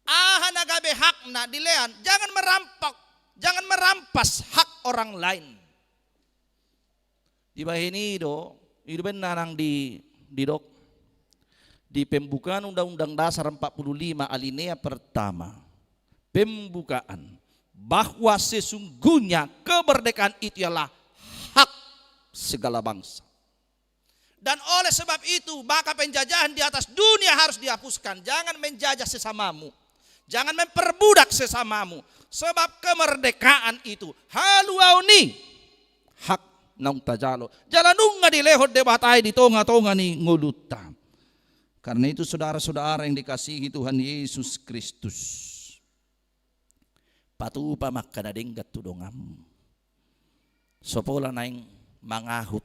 Aha na gabe hakna dilean, jangan merampok, jangan merampas hak orang lain. Dibahen i do, i do baen na nang di, didok di pembukaan Undang-Undang Dasar empat puluh lima alinea pertama. Pembukaan. bahwa sesungguhnya kemerdekaan itu ialah hak segala bangsa. Dan oleh sebab itu, maka penjajahan di atas dunia harus dihapuskan. Jangan menjajah sesamamu. Jangan memperbudak sesamamu. Sebab kemerdekaan itu haluaon i, hak naung tajalo. Jala nunga dilehon Debata i di tonga-tonga ni ngolunta. Karena itu, saudara-saudara yang dikasihi Tuhan Yesus Kristus, patupa ma angka na denggan tu donganmu. So pola naeng mangahut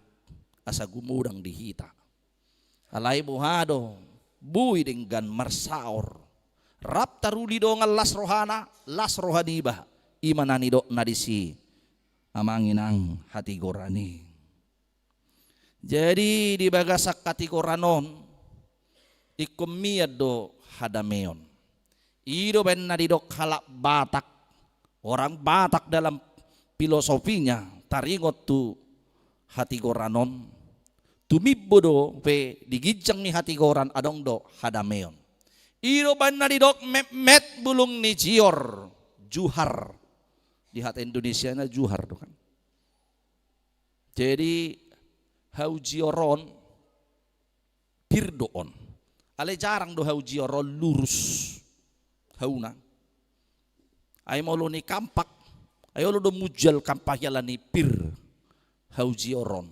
asa gumodang di hita. Alai boha do, boi denggan marsaor. Rap taruli dongan las rohana, las roha niba. I ma na nidokna disi, amang inang, hatigoran i. Jadi di bagasan hatigoran on, ingkon mian do hadameon. I do baen na didok halak Batak, orang Batak dalam filosofinya taringot tu hatigoran on. Tumimbo dope di ginjang ni hatigoran adong do hadameon. I do baen na didok metmet bulung ni jior, juhar. Di hata Indonesiana juhar do kan. Jadi hau jior on, pir do on. Alai jarang do hau jior on lurus hauna. Ai molo ni kampak, ai olo do munjal kampak i ala ni pir hau jior on.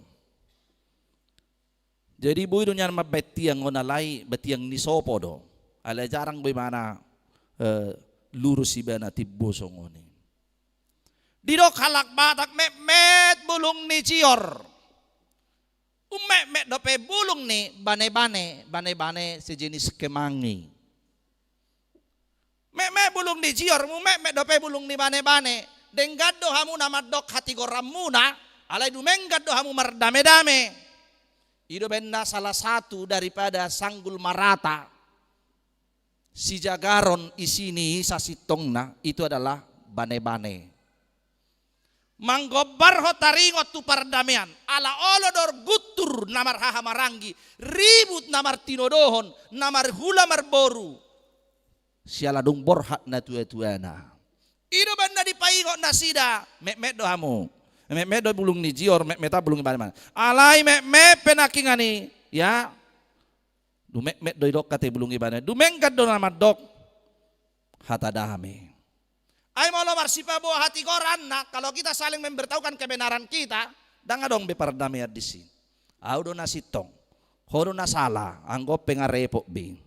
Jadi boi do nian mambaen tiang on, alai batiang ni sopo do. Alai jarang do ibana, eh, lurus ibana timbo songon i. Didok halak Batak metmet bulung ni jior. Ummetmet dope bulung ni banebane, banebane sejenis kemangi. Metmet bulung ni jior, ummetmet dope bulung ni banebane. Denggan do hamu na mandok hatigoranmuna, alai dumenggan do hamu mardamedame. I do baen na salah satu daripada sanggul marata. Sijagaron isi ni sasintongna itu adalah banebane. Manggombarhon taringot tu pardamean, ala olo do guntur na marhahamaranggi, ribut na martinodohon, na marhula marboru. Siala dung borhat na tuatuana. I do baen na dipaingot nasida, metmet do hamu. Metmet do bulung ni jior, metmet bulung ni banebane. Alai metmet pe nangkiningan i, ya. Dumekmek do didok ate bulung ibana. Dumenggan do na mandok hata dame. Ai molo marsipaboa hatigoranna, kalau kita saling memberitahukan kebenaran kita, ndang adong be pardamean disi. Au do na sintong, ho do na sala, anggo pe nga repot be.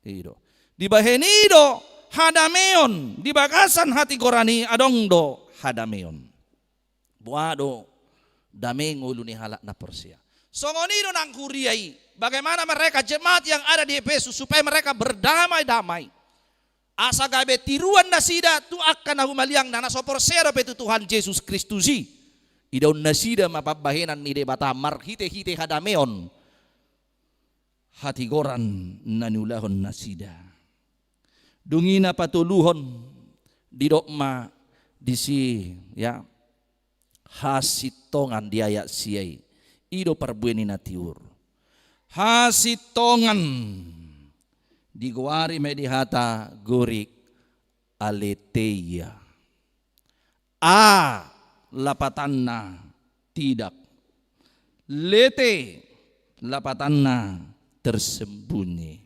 I do. Dibahen i do hadameon, di bagasan hatigoran i adong do hadameon. Boha do dame ngolu ni halak na porsea. Songon i do nang huria i. Bagaimana mereka jemaat yang ada di Efesus supaya mereka berdamai-damai. Asa gabe tiruan nasida tu angka na humaliangna na so porsea dope tu Tuhan Jesus Kristus i. Idaon nasida ma pambahenan ni Debata marhite-hite hadameon. Hatigoran na niulahon nasida. Dung i na patoluhon didok ma disi, ya, hasintongan di ayat sia i. I do parbue ni na tiur. Hasintongan digoari ma i di hata Gorik aletheia. A lapatanna tidak. Lete lapatanna tersembunyi.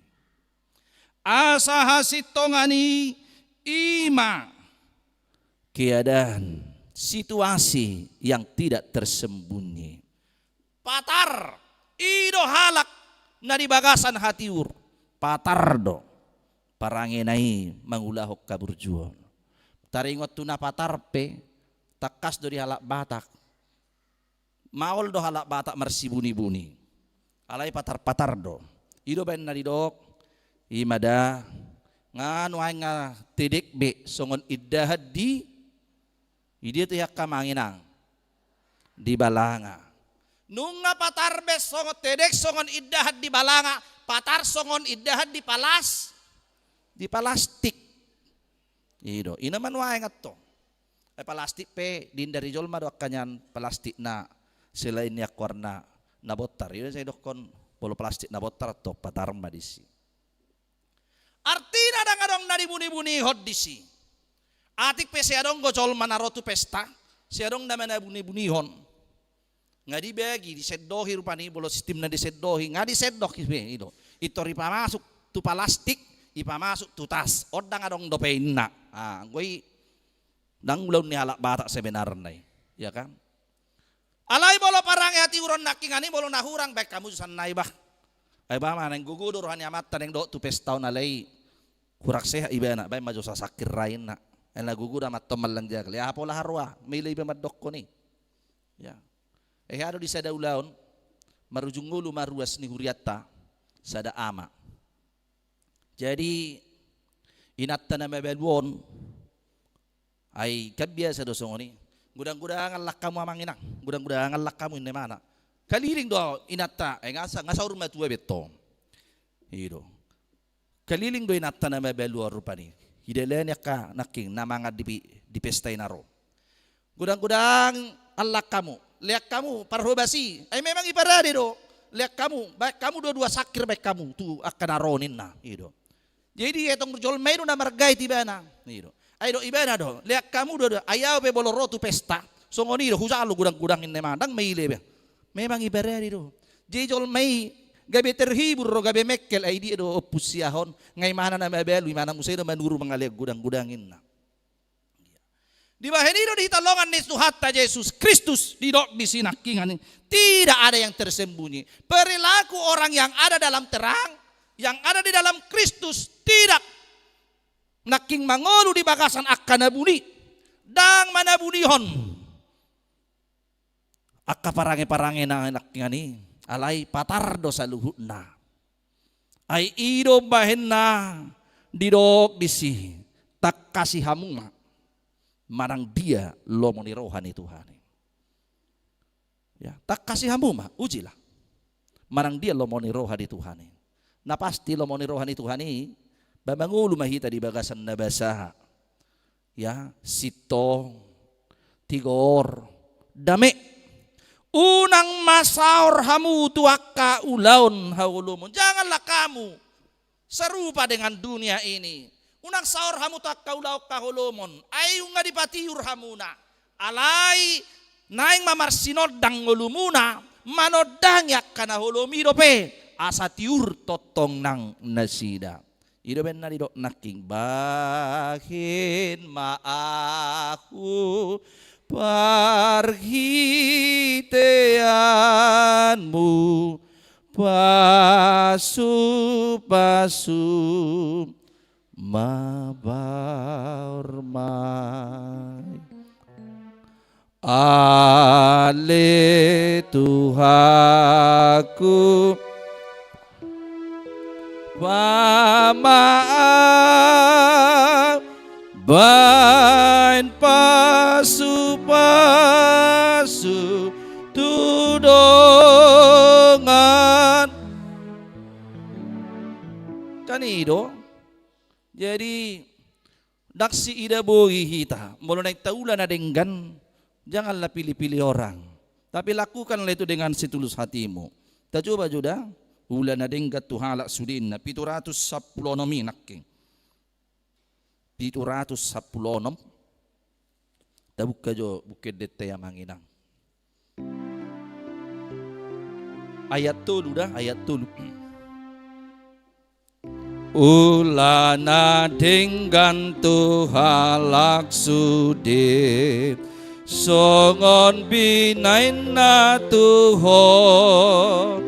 Asa hasintongan i, i ma keadaan, situasi yang tidak tersembunyi. Patar, i do halak na di bagasan hatiur. Patar do parangena i mangulahon haburjuon. Taringot tu na patar pe, tangkas do di halak Batak. Maol do halak Batak marsibuni-buni. Alai patar-patar do. I do baen na didok, i ma da, nga nuaeng nga tedek be songon indahan di, i dia tu i angka amang inang? Di balanga. Nunga patar be songon tedek songon indahan di balanga, patar songon indahan di palas, di palastik. I do, i na ma nuaeng antong. Eh, palastik pe dihindari jolma do angka nian palastik na selain ni angka warna na bontar. I do sai dokkon molo palastik na bontar antong patar ma disi. Artina ndang adong na dibuni-bunihon disi. Atik pe sai adong do jolma na ro tu pesta, sai adong na manabuni-bunihon. Nga dibagi, disendohi rupani, molo sistemna disendohi, nga disendok i pe, i do. Pintor dipamasuk tu palastik, dipamasuk tu tas. On ndang adong dope inna. Ah, anggo i ndang ulaon ni halak Batak sebenarna i, ya kan? Alai molo parange hatiuron nangkiningan i, molo na hurang, baen hamu jo sian na i bah. Ai bah, ma naeng gogo do roha ni amanta naeng dohot tu pesta on, alai hurang sehat ibana, baen ma jo sasangkir ra inna. Ai na gogo do amanta on manang jagal. Ai aha pola haroa, maila iba mandokkon i. Ya. Ai aha do di sada ulaon, marujung ngolu ma ruas ni hurianta sada ama. Jadi, inanta na mabalu on, ai kan biasa do songon i. Godang-godang allang hamu amang inang, godang-godang allang hamu, ninna imana. Kaliling do inanta, eh, nga sa-, nga saur matua be tong. I do. Kaliling do inanta na mabalu on rupani. Didalani angka nangkin na mangan di pi-, di pesta i na ro. Godang-godang allang hamu, lean hamu parhobas i. Ai memang diparade do. Lean hamu, baen hamu do dua sangkir, baen hamu tu angka na ro, ninna. I do. Jadi, i tong jolma i do na margait ibana. I do. Ai didok ibana do, lean hamu do, do. Ai ahu pe molo ro tu pesta, songon i do hujalo godang-godang, ninna imana, ndang maila iba. Memang diparade do. Jadi jolma i gabe terhibur do, gabe mengkel, ai dia do ompu siahon, nga imana na mabalu, imana muse do manuru mangalean godang-godang, ninna. Dibahen i do di hita longan ni Tuhanta Jesus Kristus, didok disi nangkiningan i, tidak ada yang tersembunyi. Perilaku orang yang ada dalam terang, yang ada di dalam Kristus, tidak nangkin mangolu di bagasan angka na buni, ndang manabunihon angka parange-parange na nangkiningan i, alai patar do saluhutna. Ai i do bahenna didok disi, tangkasi hamu ma manang dia lomo ni roha ni Tuhan i. Ya, tangkasi hamu ma, ujilah. Manang dia lomo ni roha ni Tuhan i. Na pasti lomo ni roha ni Tuhan i, ba mangolu ma hita di bagasan na basa. Ya, sintong, tigor, dame. Unang ma saor hamu tu angka ulaon haholomon. Janganlah kamu serupa dengan dunia ini. Unang saor hamu tu angka ulaon haholomon. Ai nunga dipatiur hamuna. Alai naeng ma marsinondang ngolumuna manondangi angka na holom i dope. Asa tiur tongtong nang nasida. I do bahenna didok nangkin, bahen ma ahu parhiteanmu, pasu-pasu ma baor ma i. Ale Tuhanku, pamaaf, bahen pasu-pasu tu dongan. Kan i do. Jadi, ndang siida boi hita. Molo naeng taula na denggan, janganlah pilih-pilih orang. Tapi lakukanlah itu dengan setulus hatimu. Tacoba jo da, ula na denggan tu halak sude, ninna, pitu ratus sampulu onom i nangkin. Pitu ratus sampulu onom. Tabuka jo Buku Endenta i, amang inang. Ayat tolu da, ayat tolu. Ula na denggan tu halak sude, songon binahenna tu ho.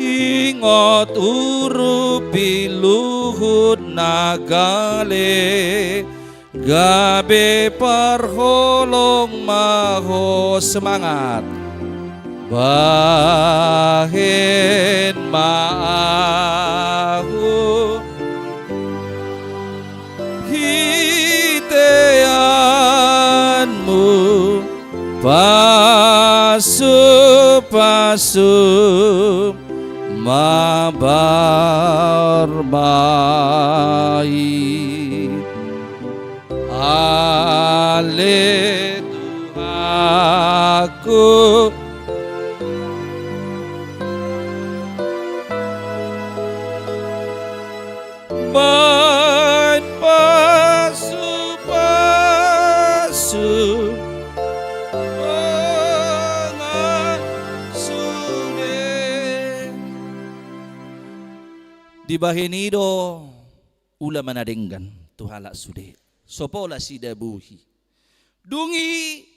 Ingot urupi luhut na gale, gabe parholong ma ho. Semangat. Bahen ma ahu hiteanmu, pasu-pasu ma baor ma i. Ale Tuhanku, bahen pasu-pasu Dibahen i do ulaon na denggan tu halak sude. So pola sidabuhi. Dung i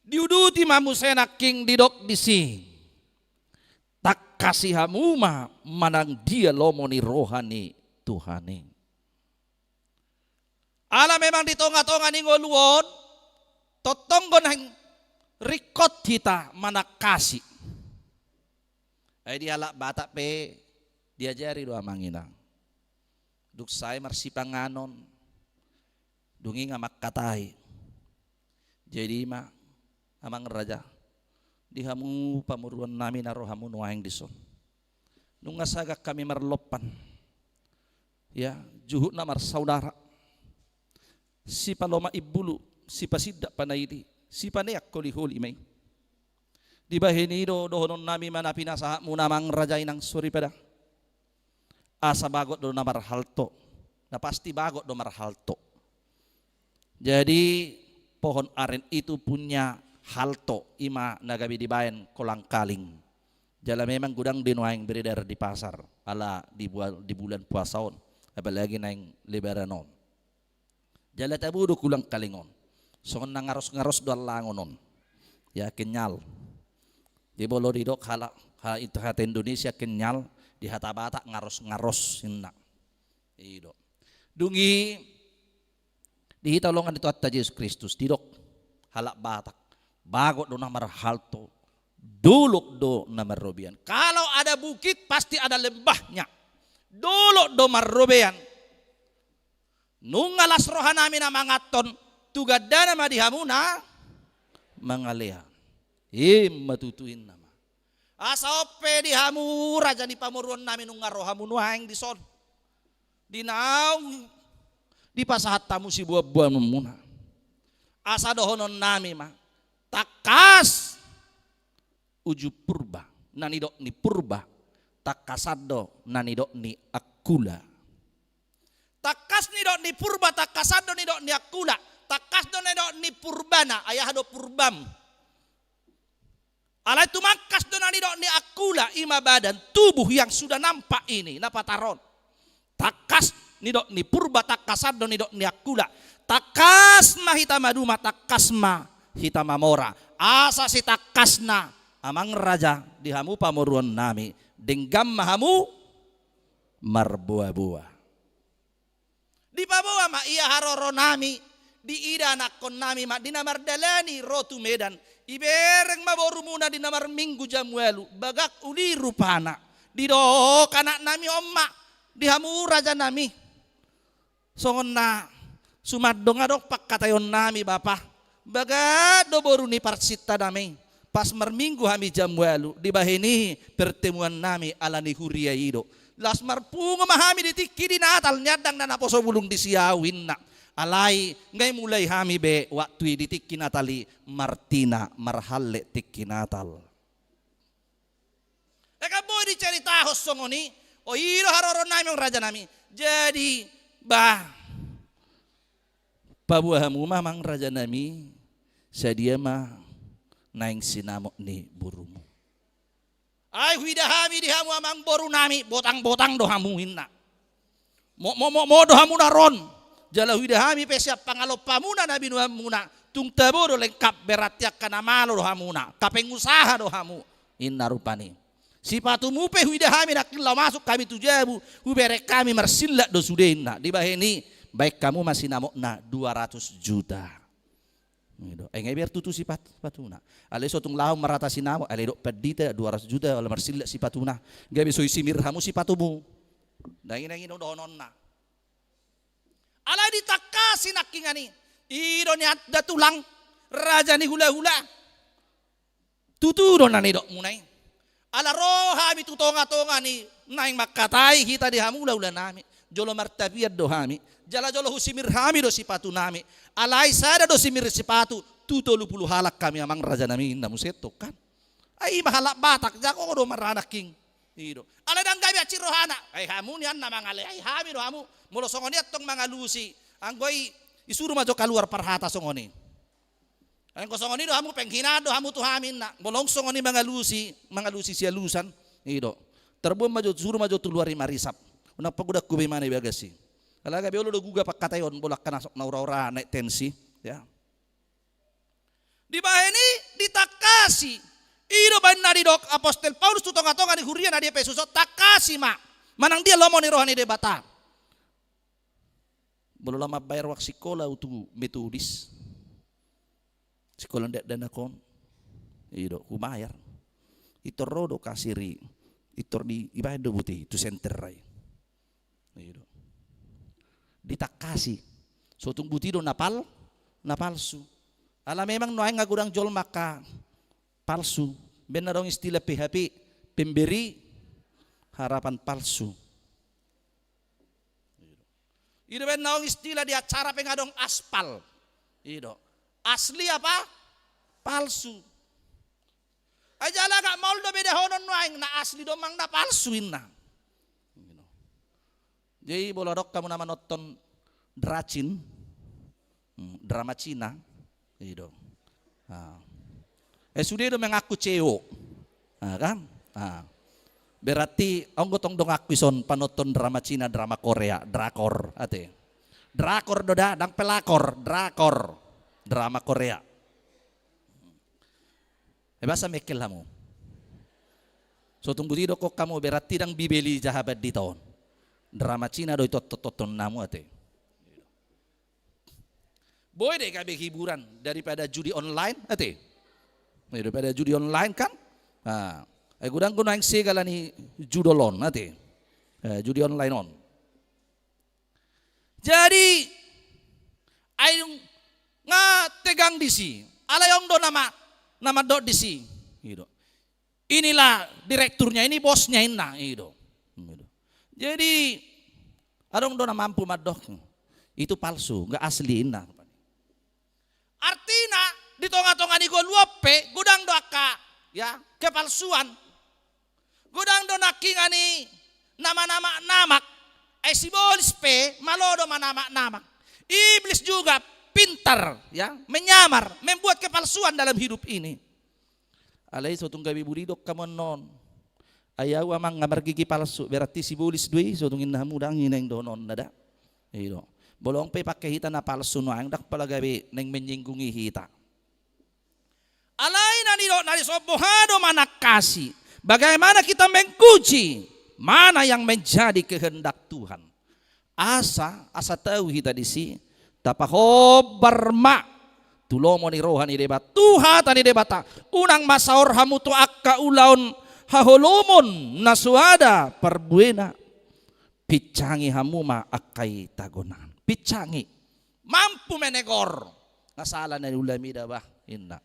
diuduti ma muse nangkin, didok disi: Tangkasi hamu ma manang dia lomo ni roha ni Tuhan i. Ala memang di tonga-tonga ni ngolu on, tongtong do naeng ringkot hita manangkasi. Ai di halak Batak pe diajari do amang inang. Dung sae marsipanganon, dung i nga mangkatai. Jadi i ma, amang raja, di hamu pamoruon nami na ro hamu nuaeng dison. Nunga sagat hami marlompan. Ya, juhutna marsaudara. Sipalomak imbulu, sipasindak panaili, sipaneang holi-holi ma i. Dibahen i do dohonon nami ma na pinasahatmuna, amang raja, inang soripada. Asa bagot do na marhalto. Na pasti bagot do marhalto. Jadi pohon aren itu punya halto, i ma na gabe dibaen kolang kaling. Jala memang godang do nuaeng beredar di pasar, ala di bua-, di bulan puasa on, apalagi naeng Lebaran on. Jala tabo do kolang kaling on. Songon na ngaros-ngaros do allangon on. Ya, kenyal. Jadi molo didok halak, ha-, itu hata Indonesia kenyal, di hata Batak ngaros-ngaros, inna. I do. Dung i di hita holongan ni Tuhanta Jesus Kristus, didok halak Batak: Bagot do na marhalto, dolok do na marrobean. Kalau ada bukit, pasti ada lembahnya. Dolok do marrobean. Nunga las roha nami na manganhon, tu gandana ma di hamu na mangalean. I ma tutu, inna ma. Asa on pe di hamu raja ni pamoruon nami, nunga ro hamu nuaeng dison, di naung dipasahat hamu siboan-boanmuna. Asa dohonon nami ma: Tangkas uju Purba, na nidok ni Purba, tangkasan do na nidok ni Angkula. Tangkas nidok ni Purba, tangkasan do nidok ni Angkula. Tangkas do na nidok ni Purbana, ai aha do Purbam. Alai tumangkas do na nidok ni Angkula, i ma badan, tubuh yang sudah nampak ini, na patar on. Tangkas nidok ni Purba, tangkasan do nidok ni Angkula. Tangkas ma hita maduma, tangkas ma hita mamora. Asa sitangkasna, amang raja, di hamu pamoruon nami, denggan ma hamu marboa-boa. Dipaboa ma ia haroro nami, diida anakkon nami ma, di na mardalani ro tu Medan, ibereng ma borumuna di na marminggu jam ualu, bagak uli rupana. Didok anak nami on ma di hamu raja nami. Songon na sumandong adong pangkataion nami, bapa. Bagak do boru ni parsinta nami. Pas marminggu hami jam ualu, dibahen i pertemuan nami ala ni huria i do. Laos marpungu ma hami di tingki ni Natal, nian ndang na naposo bulung disi ahu, inna. Alai nga i mulai hami be waktu i di tingki Natal i martina marhalle tingki Natal. Eka boi diceritahon songon i, o i do haroro nami, amang raja nami. Jadi, bah, paboa hamu ma, amang raja nami, sadia ma naeng sinamot ni borumu. Ai huida hami di hamu, amang boru nami, botang-botang do hamu, inna. Mo, mo, mo, mo do hamu na ro on. Jala huida hami pe sian pangalompamuna na binoanmuna. Tung tabo do lengkap, berarti angka na malo do hamuna. Angka pengusaha do hamu, inna rupani. Sipatumu pe huida hami nangkin laho masuk hami tu jabu, hubereng hami, marsilak do sude, inna. Dibahen i, baen hamu ma sinamotna dua ratus juta. I do. Ai nga i biar tutu sipat-, sipatuna. Alai so tung laho marhata sinamot, alai didok pandita dua ratus juta, ala marsilak sipatuna. Gabe so isimir hamu sipatumu. Ndang i, ndang i do dohononna. Alai ditangkasi nangkiningan i. I do nian da tulang, raja ni hulahula. Tutu do na nidokmuna i. Ala ro hami tu tongatonga ni naeng mangkatai hita di hamu hulahula nami. Jolo martapian do hami. Jala jolo husimir hami do sipatu nami. Alai sada do simir sipatu tu tolu pulu halak hami, amang raja nami, inna muse tongkan. Ai i ma halak Batak, jago do marana nangkin. I do. Alai ndang gabe hansit rohana. Ai hamu nian na mangaleai hami do hamu. Molo songon i antong mangalusi. Anggo i, isuru ma jo kaluar parhata songon i. Anggo songon i do hamu, penghinaan do hamu tu hami, ninna. Molo songon i mangalusi, mangalusi sialusan, i do. Tarboan ma jo, suru ma jo tu luar i marisap. Unang pagodangku be imana i bagas i. Ala gabe olo do guga pangkataion, molo angka na ura-ura naek tensi, ya. Dibahen i, ditangkasi. I do baen na didok apostel Paulus tu tonga-tonga ni huria na di Epesus on, tangkasi ma. Manang dia lomo ni roha ni Debata. Molo lam mambayar uang sikola au tu Metodis, sikola dakdanak on, i do, hubayar. Pintor ro do kasir i, pintor di, dibaen do buti tu senter i. I do. Ditangkasi. So tung buti do na pal-, na palsu. Ala memang nuaeng nga godang jolma angka palsu. Baen na adong istilah P H P, pemberi harapan palsu. I do, baen na adong istilah di acara pe nga adong aspal. I do. Asli apa? Palsu. Ai jala agak maol do bedahonon nuaeng na asli do manang na palsu, ninna. Jadi molo adong hamu na manonton dracin, hmm, drama Cina, i do. Ah. Eh, sude do mengaku ceo. Ah, kan? Ah. Berarti adong do tong donganku dison panonton drama Cina, drama Korea, drakor, ate. Drakor do da, ndang pelakor, drakor. Drama Korea. Eh, boasa mengkel hamu? So tung buti dokkon hamu, berarti ndang Bibel i jaha pandita on. Drama Cina do i tonton-tonton hamu, ate. Boi do i gabe hiburan daripada judi online, ate. Daripada judi online, kan? Nah, ai godang do nuaeng segalan i judol on, ate. Eh, judi online on. Jadi, ai nga tegang disi. Alai adong do nama, nama dok disi. I do. Inilah direkturnya, ini bosnya, ninna. I do. I do. Jadi, adong do na mampu mandok, itu palsu, nggak asli, ninna. Artina, di tonga-tonga ni ngolu on pe godang do angka, ya, kepalsuan. Godang do nangkiningan i na manamak-namak. Ai sibolis pe malo do manamak-namak. Iblis juga pintar, ya, menyamar, membuat kepalsuan dalam hidup ini. Alai so tung gabe buridok hamu annon. Ai au amang nga margigi palsu, berarti sibolis do i, so tung ninna hamu, ndang i naeng dohononna da. I do. Molo adong pe ipangke hita na palsu nuaeng, ndang pola gabe naeng menyinggungi hita. Alai na nidok na dison boha do manangkasi. Bagaimana kita menguji mana yang menjadi kehendak Tuhan. Asa, asa tau hita disi, tapahombar ma tu lomo ni roha ni Debata, tu hata ni Debata, unang ma saor hamu tu angka ulaon haholomon na so ada parbuena. Pincangi hamu ma angka i tagonan. Pincangi. Mampu menegor. Nga sala na niula mida bah, ninna.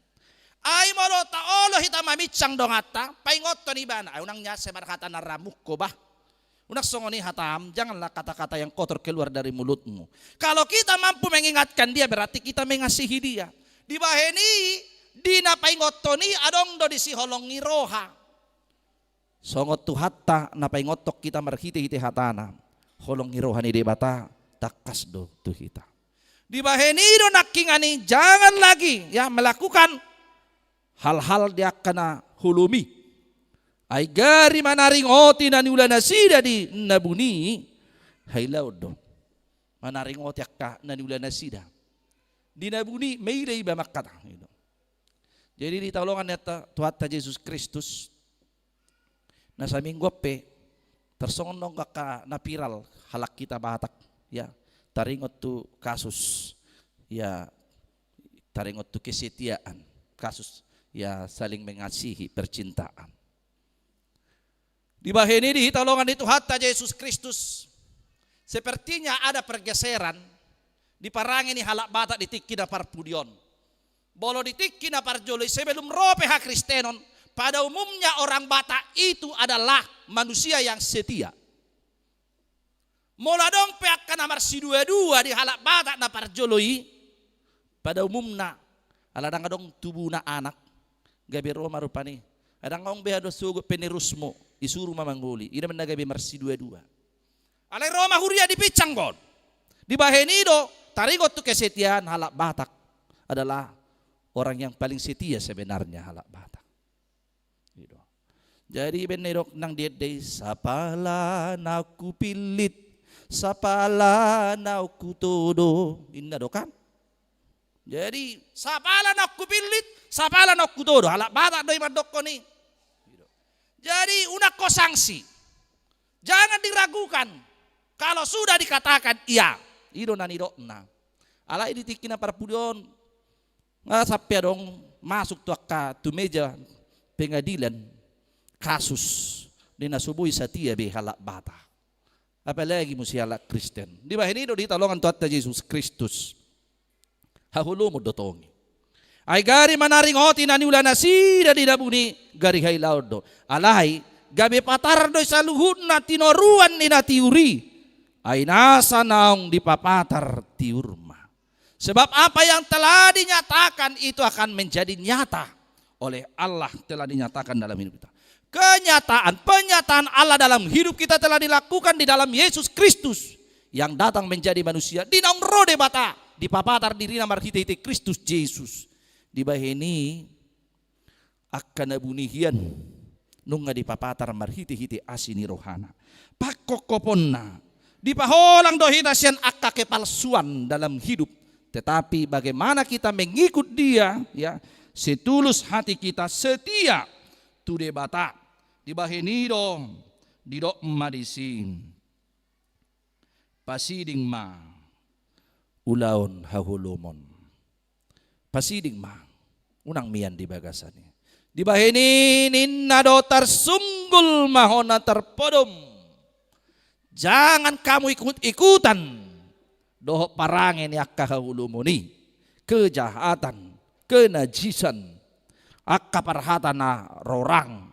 Ai molo taolo hita mamincang donganta, paingothon ibana. Ai unang nian sai marhata na ramuk ho bah. Unang songon i hatam, janganlah kata-kata yang kotor keluar dari mulutmu. Kalau kita mampu mengingatkan dia, berarti kita mengasihi dia. Dibahen i, di na paingothon i adong do disi holong ni roha. Songon Tuhanta na paingothon hita marhite-hite hatana, holong ni roha ni Debata tangkas do tu hita. Dibahen i do nangkiningan i, jangan lagi, ya, melakukan hal-hal di angka na holom i. Ai gari manaringoti na niula nasida di na buni i, hailaon do. Manaringoti angka na niula nasida di na buni i, maila iba mangkatai. Jadi di hita holongan ni Tuhanta Jesus Kristus, na saminggu on pe tarsongon do angka na viral halak hita Batak, ya, taringot tu kasus, ya, taringot tu kesetiaan, kasus, ya, saling mengasihi, percintaan. Dibahen i di hita holongan ni Tuhanta Jesus Kristus, sepertinya ada pergeseran di parange ni halak Batak di tingki na parpudi on. Molo di tingki na parjolo i, sebelum ro pe hakristenon, pada umumnya orang Batak itu adalah manusia yang setia. Molo adong pe angka na marsidua-dua di halak Batak na parjolo i, pada umumna, ala ndang adong tubuna anak, gabe ro ma rupani. Ai ndang adong be haduan sogot penerusmu, disuru ma mangoli. I do ma na gabe marsidua-dua. Alai ro ma huria di pinsang on. Dibahen i do, taringot tu kesetiaan halak Batak adalah orang yang paling setia sebenarnya halak Batak. I do. Jadi baen na didok nang di ende i, sapala naung hupillit, sapala naung hutodo, inna do kan? Jadi sapala naung hupillit, sapala naung hutodo, halak Batak do i mandokkon i. Jadi unang ho sangsi. Jangan diragukan. Kalau sudah dikatakan iya, i do na nidokna. Alai di tingki na parpudi on, nga sampe adong masuk tu angka tu meja pengadilan kasus di na so boi satia be halak Batak. Apalagi muse halak Kristen. Dibahen i do di hita holongan Tuhanta Jesus Kristus. Haholomon do tong i. Ai gari manaringoti na niula nasida di na buni, gari hailaon do. Alai gabe patar do i saluhutna tinoruan ni na tiur i. Ai nasa naung dipapatar tiur ma. Sebab apa yang telah dinyatakan itu akan menjadi nyata oleh Allah, telah dinyatakan dalam hidup kita. Kenyataan, penyataan Allah dalam hidup kita telah dilakukan di dalam Yesus Kristus yang datang menjadi manusia. Di naung ro Debata, dipapatar dirina marhite-hite Kristus Jesus. Dibahen i angka na buni hian nunga dipapatar marhite-hite asi ni rohana. Pangkophoponna, dipaholang do hita sian angka kepalsuan dalam hidup. Tetapi bagaimana kita mengikut Dia, ya, setulus hati kita setia tu Debata. Dibahen i do didok ma disi, pasiding ma ulaon haholomon. Pasiding ma, unang mian di bagasan i. Dibahen i ninna do, tarsunggul ma ho na tarpodom. Jangan kamu ikut-ikutan dohot parange ni angka haholomon i, kejahatan, kenajisan, angka parhata na rorang,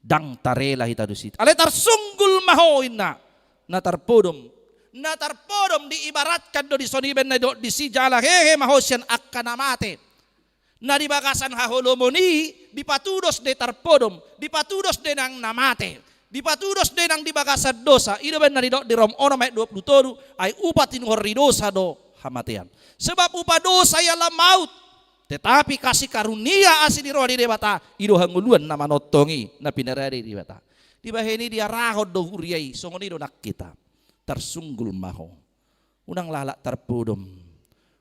ndang tarela hita disi. Alai tarsunggul ma ho, inna, na tarpodom. Na tarpodom diibaratkan do dison i baen na didok disi, jala hehe ma ho sian angka na mate. Na di bagasan haholomon i dipatudos do i tarpodom, dipatudos do i nang na mate, dipatudos do i nang di bagasan dosa. I do baen na didok di Rom onom ayat dua pulu tolu, ai upa tinuhor ni dosa do hamatean. Sebab upa dosa ialah maut. Tetapi kasih karunia asi ni roha ni Debata, i do hangoluan na manongtong i, na pinarade ni Debata. Dibahen i diarahon do huria i, songon i do nang hita. Tarsunggul ma ho. Unang lalap tarpodom.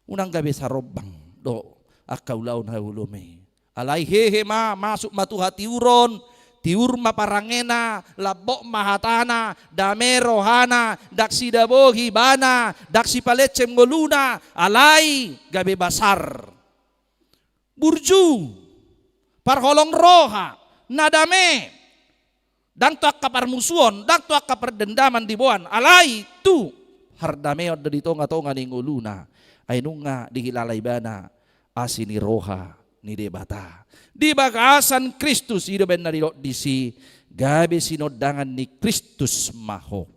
Unang gabe sarombang do angka ulaon haholomon i. Alai hehe ma, masuk ma tu hatiuron, tiur ma parangena, lambok ma hatana, dame rohana, ndang sidabohi ibana, ndang sipalencem ngoluna, alai gabe basar. Burju, parholong roha, na dame, ndang tu angka parmusuon, ndang tu angka pardendaman diboan, alai tu pardameon do di tonga-tonga ni ngoluna. Ai nunga dihilala ibana asi ni roha ni Debata. Di bagasan Kristus, i do baen na didok disi, gabe sinondangan ni Kristus ma ho.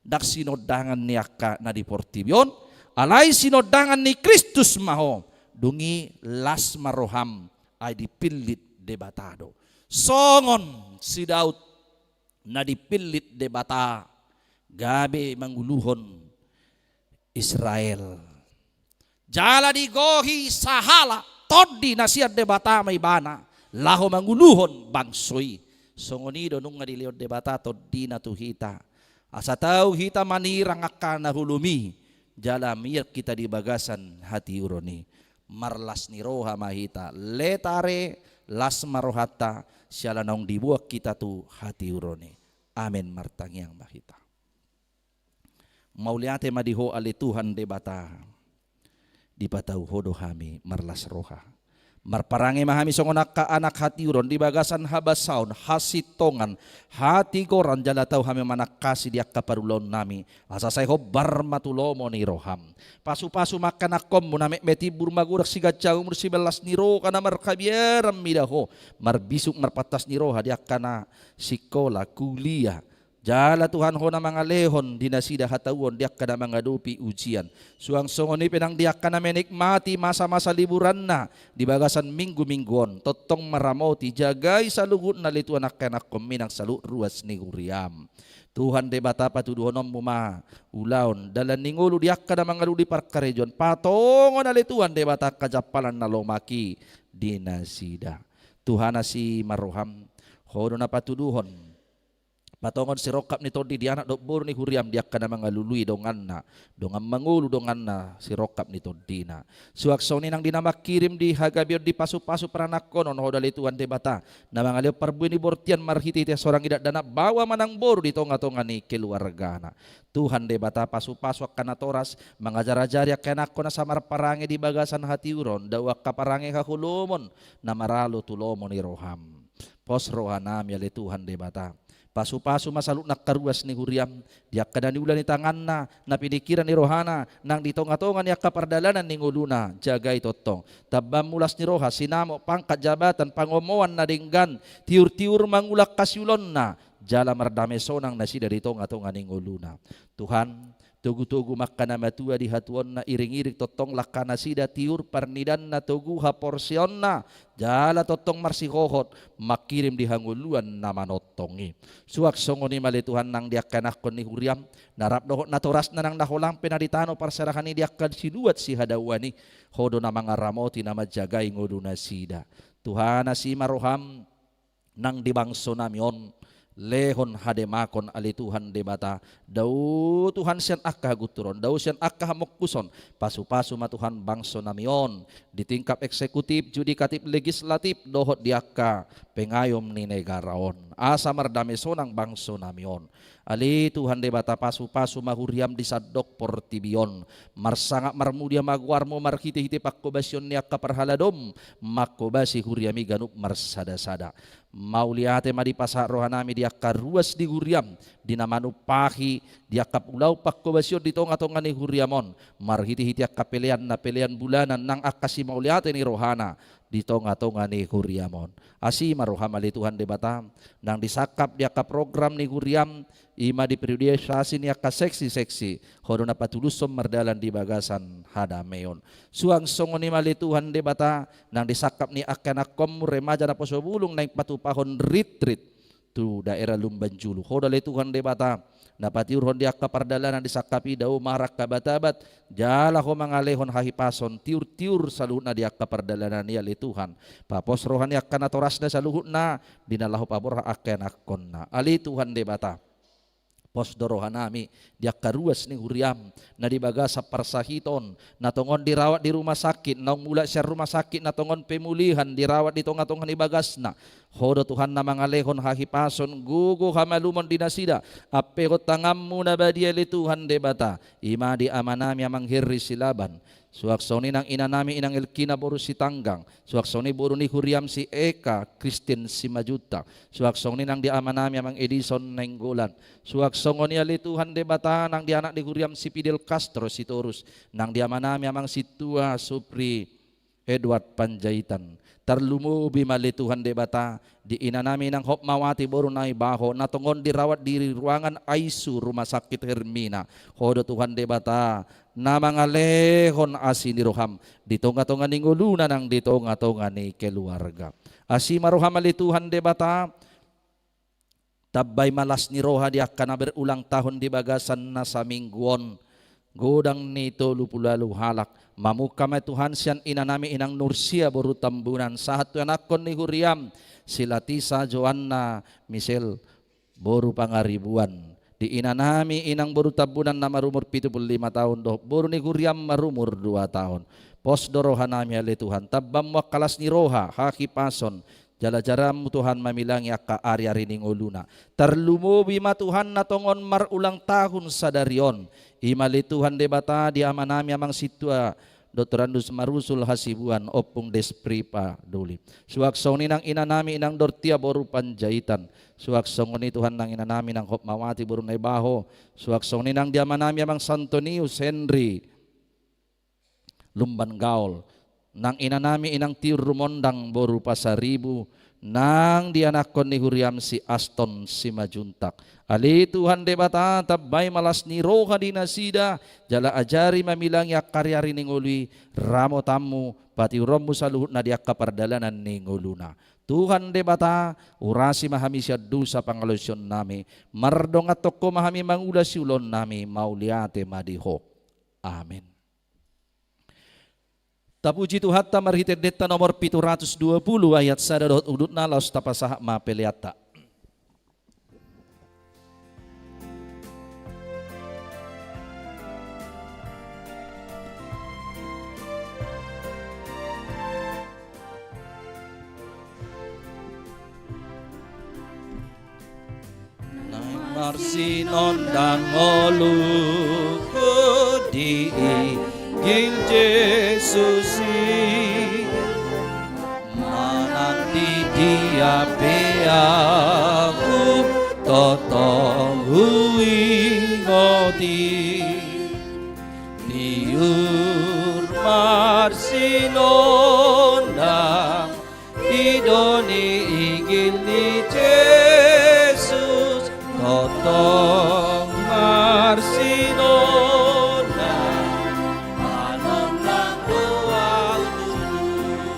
Ndang sinondangan ni angka na di portibi on, alai sinondangan ni Kristus ma ho. Dung i las ma roham, ai dipillit Debata do. Songon si Daud na dipillit Debata gabe manguluhon Israel. Jala digohi sahala tondi na sian Debata ma ibana laho manguluhon bangso i. Songon i do nunga dilehon Debata tondina tu hita, asa tau hita manirang angka na holom i, jala mian hita di bagasan hatiuron i. Marlas ni roha ma hita, letare, las ma rohanta, siala naung diboan hita tu hatiuron i. Amen. Martangiang ma hita. Mauliate ma di Ho ale Tuhan Debata. Dipatau Ho do hami marlas roha. Marparange ma hami songon angka anak hatiuron di bagasan habasaon, hasintongan, hatigoran, jala tau hami manangkasi di angka parulaonnami, asa sai hombar ma tu lomo ni roham. Pasupasu ma angka anakkonmu, na metmet timbur magodang siganjang umur, siballas ni roha na marhabiaran mida Ho, marbisuk marpantas ni roha di angka na sikola, kuliah, Jala Tuhan, Ho na mangalehon di nasida hatauon di angka na mangadopi ujian. Suang songon i pe nang di angka na menikmati masa-masa liburanna di bagasan minggu-minggu on, tongtong ma ramoti, jagai saluhutna ale Tuhan angka ianakhonMi nang saluhut ruas ni huriaM. Tuhan Debata, patuduhononMu ma ulaon, dalan ni ngolu di angka na mangalului parkarejoan, patongon ale Tuhan Debata angka jampalan na lomak i di nasida. Tuhan, asi ma rohaM, Ho do na patuduhon, patongon sirongkap ni tondi di anak dohot boru ni huriaM di angka na mangalului donganna, dongan mangolu donganna sirongkap ni tondina. Suang songon i nang di na mangkirim di hagabeon di pasu-pasu paranakhonon, Ho do ale Tuhan Debata na mangalehon parbue ni bortian marhite-hite sorang i dakdanak baoa manang boru di tonga-tonga ni keluargana. Tuhan Debata, pasu-pasu angka natoras, mangajar-ajari angka ianakhon asa marparange di bagasan hatiuron, dao angka parange haholomon na maralo tu lomo ni rohaM. Pos rohanami ale Tuhan Debata. Pasu-pasu ma saluhutna angka ruas ni huriaM, di angka na niula ni tanganna, na pinikiran ni rohana, nang di tonga-tonga ni angka pardalanan ni ngoluna, jagai tongtong. TambahonMu las ni roha, sinamot, pangkat, jabatan, pangomoan na denggan, tiur-tiur mangula angka siulaonna, jala mardame sonang nasida di tonga-tonga ni ngoluna. Tuhan, togu-togu ma angka na matua di hatuaonna, iring-iring tongtong langka nasida, tiur parnidaanna, togu haporseaonna, jala tongtong marsihohot mangkirim di hangoluan na manongtong i. Suang songon i ma ale Tuhan nang di angka ianakhon ni huriaM, na rap dohot natorasna nang na holang pe na di tano parserahan i di angka siluat sihadauan i, Ho do na mangaramoti na manjagai ngolu nasida. Tuhan, asi ma rohaM, nang di bangsonami on, lehon hademakon ale Tuhan Debata, dao Tuhan sian angka hagunturon, dao sian angka hamongkuson, pasu-pasu ma Tuhan bangsonami on, di tingkap eksekutif, judikatif, legislatif, dohot di angka pengayom ni negara on. Asa mardame sonang bangsonami on. Ale Tuhan Debata, pasu-pasu ma huriaM di sandok portibi on. Marsangap marmulia ma goarMu marhite-hite panghobasion ni angka parhaladoM, manghobasi huriaMi ganup marsada-sada. Mauliate ma dipasahat rohanami di angka ruas ni huriaM, di na manumpahi di angka ulaon panghobasion di tonga-tonga ni huriaM on, marhite-hite angka pelean na pelean bulanan nang angka simauliate ni rohana di tonga-tonga ni huriaM on. Asi ma rohaM ale Tuhan Debata, nang di sangkap di angka program ni huriaM, i ma di periodisasi ni angka seksi-seksi, Ho do na patulushon mardalan di bagasan hadameon. Suang songon i ma ale Tuhan Debata, nang di sangkap ni angka ianakhonMu remaja naposo bulung naeng patupahon ritrit tu daerah Lumban Julu. Ho do ale Tuhan Debata, na patiurhon di angka pardalanan di sangkap i, dao marangka bat-abat, jala Ho mangalehon hahipason tiur-tiur saluhutna di angka pardalanan i ale Tuhan. Papos roha ni angka natorasna saluhutna, di na laho paborhat angka ianakhonna. Ale Tuhan Debata, pos do rohanami di angka ruas ni huriaM, na di bagasan parsahiton, na tongon dirawat di rumah sakit, naung mulak sian rumah sakit, na tongon pemulihan, dirawat di tonga-tonga ni bagasna. Ho do Tuhan na mangalehon hahipason, gogo, hamalumon di nasida, ampehon tanganMu na badia ale Tuhan Debata, i ma di amanami Amang Henry Silaban, suang songon i nang inanami Inang Elkina boru Sitanggang, suang songon i boru ni huriaM si Eka Christine Simanjuntak, suang songon i nang di amanami Amang Edison Nainggolan, suang songon i ale Tuhan Debata nang di anak ni huriaM si Fidel Castro Sitorus, nang di amanami Amang Sintua Supri Edward Panjaitan. Tarlumobi ma ale Tuhan Debata di inanami Inang Hotmawati boru Naibaho, na tongon dirawat di ruangan I C U Rumah Sakit Hermina. Ho do Tuhan Debata na mangalehon asi ni rohaM di tonga-tonga ni ngoluna nang di tonga-tonga ni keluarga. Asi ma rohaM ale Tuhan Debata, tambai ma las ni roha di angka na berulang tahun di bagasan na saminggu on, godang ni tolu pulu ualu halak. Mamungka ma Tuhan sian inanami Inang Nursia boru Tambunan, sahat tu ianakhon ni huriaM si Latisa Joanna Michelle boru Pangaribuan, di inanami Inang boru Tambunan na marumur pitu pulu lima taon dohot boru ni huriaM marumur dua taon. Pos do rohanami ale Tuhan, tambai ma angka las ni roha, hahipason, jala jaramMu Tuhan mamilangi angka ari-ari ni ngoluna. Tarlumobi ma Tuhan na tongon marulang tahun sadari on, i ma ale Tuhan Debata di amanami Amang Sintua Doktorandus Marusul Hasibuan, Ompung Despripa Doli, suang songon i nang inanami Inang Dortia boru Panjaitan, suang songon i Tuhan nang inanami Inang Hotmawati boru Naibaho, suang songon i nang di amanami Amang Santonius Henry Lumban Gaol, nang inanami Inang Tiur Rumondang boru Pasaribu, nang di anakkon ni huriam si Aston Simanjuntak. Ale Tuhan Debata, tambai ma las ni roha di nasida, jala ajari ma milangi angka ari-ari ni ngolu i ramotanmu, patiuronmu saluhutna di angka pardalanan ni ngoluna. Tuhan Debata, urasi ma hami sian dosa pangalaosionnami, mardongan tongko ma hami mangula siulaonnami, mauliate ma di Ho. Amen. Tapuji Tuhanta marhite endenta nomor pitu ratus dua puluh ayat sada dohot udutna, laos tapasahat ma peleanta. Naeng marsinondang ngoluku di inggil Jesus i, manang di dia pe ahu tongtong huingot i. Di uhur marsinondang, i do ni inggil ni Jesus, tongtong marsinondang, manondang do ahu tutu.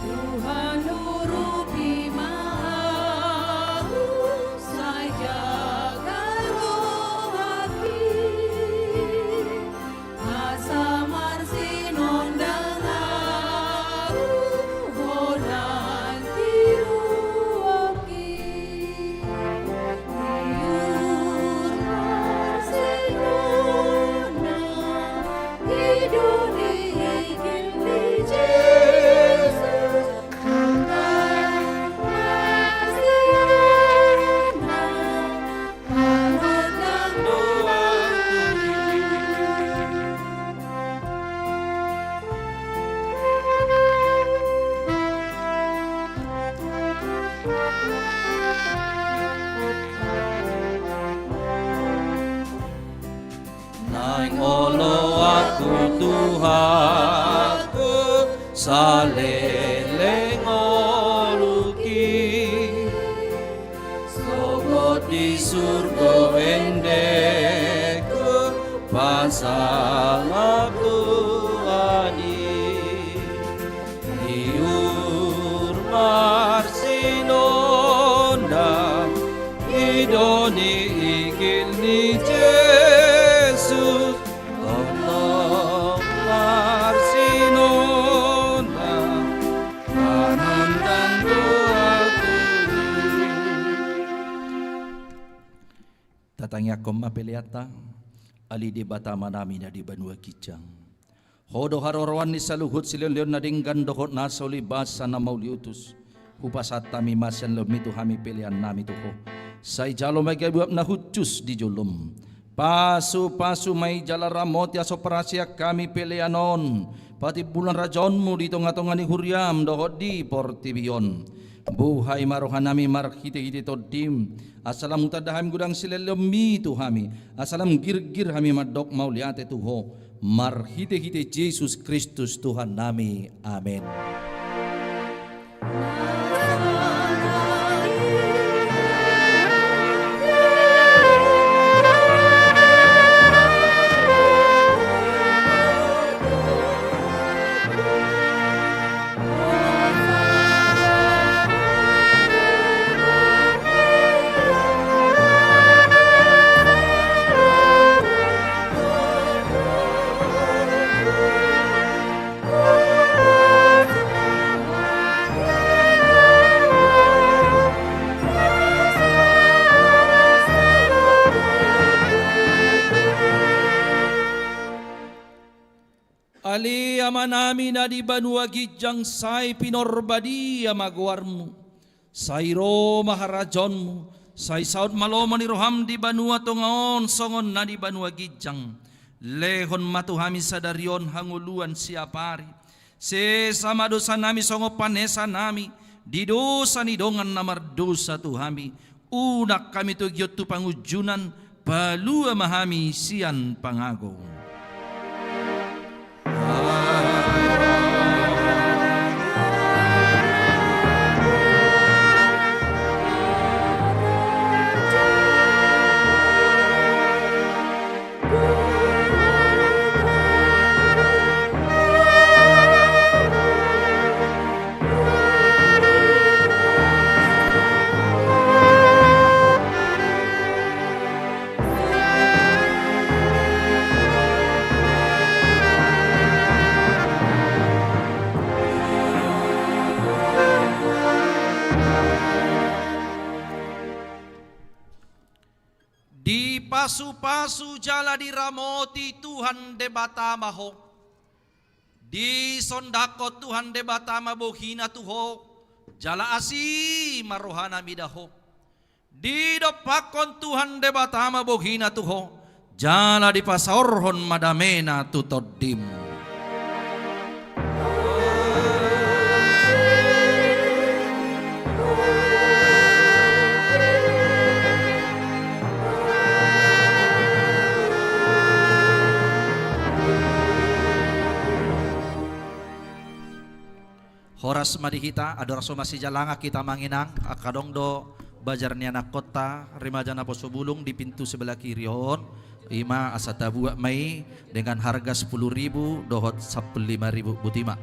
Tuhan, urupi ma ahu, sai jaga rohangki, asa marsinondang ahu, Ho nantiruonki. Naeng oloan tu Tuhanku saleleng ngolungki. Sogot di surgo endengku pasahat Tuhan i. Di uhur marsinondang, i do ni inggil ni Jesus. Tongtong marsinondang, manondang do ahu tutu. Tatangiangkon ma peleanta. Ale Debata Amanami na di banua ginjang, Ho do haroroan ni saluhut silehonlehon na denggan dohot na so uli basa na mauliutus. Hupasahat hami ma sian lehonmi tu hami peleannami tu Ho. Sai jalo ma i gabe uap na hushus di jolom. Pasupasu ma i jala ramoti aso parasian hami pelean on, patimbulan rajaonmu di tongatonga ni huriam dohot di portibi on. Buhai ma rohanami marhitehite Tondim, asa lam hutanda hami godang silehononmi tu hami, asa lam girgir hami mandok mauliate tu Ho, marhitehite Jesus Kristus Tuhannami. Amen. Ale Amanami na di banua ginjang, sai pinorbadia ma goarmu. Sai ro ma harajaonmu, sai saut ma lomo ni roham di banua tonga on songon na di banua ginjang. Lehon ma tu hami sadari on hangoluan siapari. Sesa ma dosanami songon panesanami di dosa ni dongan na mardosa tu hami. Unang hami togihon tu pangunjunan, palua ma hami sian pangago. Dipasupasu jala diramoti Tuhan Debata ma ho. Disondangkon Tuhan Debata ma bohina tu ho, jala asi ma rohana mida ho. Didompakkon Tuhan Debata ma bohina tu ho, jala dipasaorhon ma damena tu tondim. Horas ma di hita, andorang so masijalangan hita amang inang, angka adong do bajar ni anakkonta, remaja Naposobulung di pintu sebelah kiri on, i ma asa tabuat ma i dengan harga sepuluh ribu dohot sampulu lima ribu, boti ma.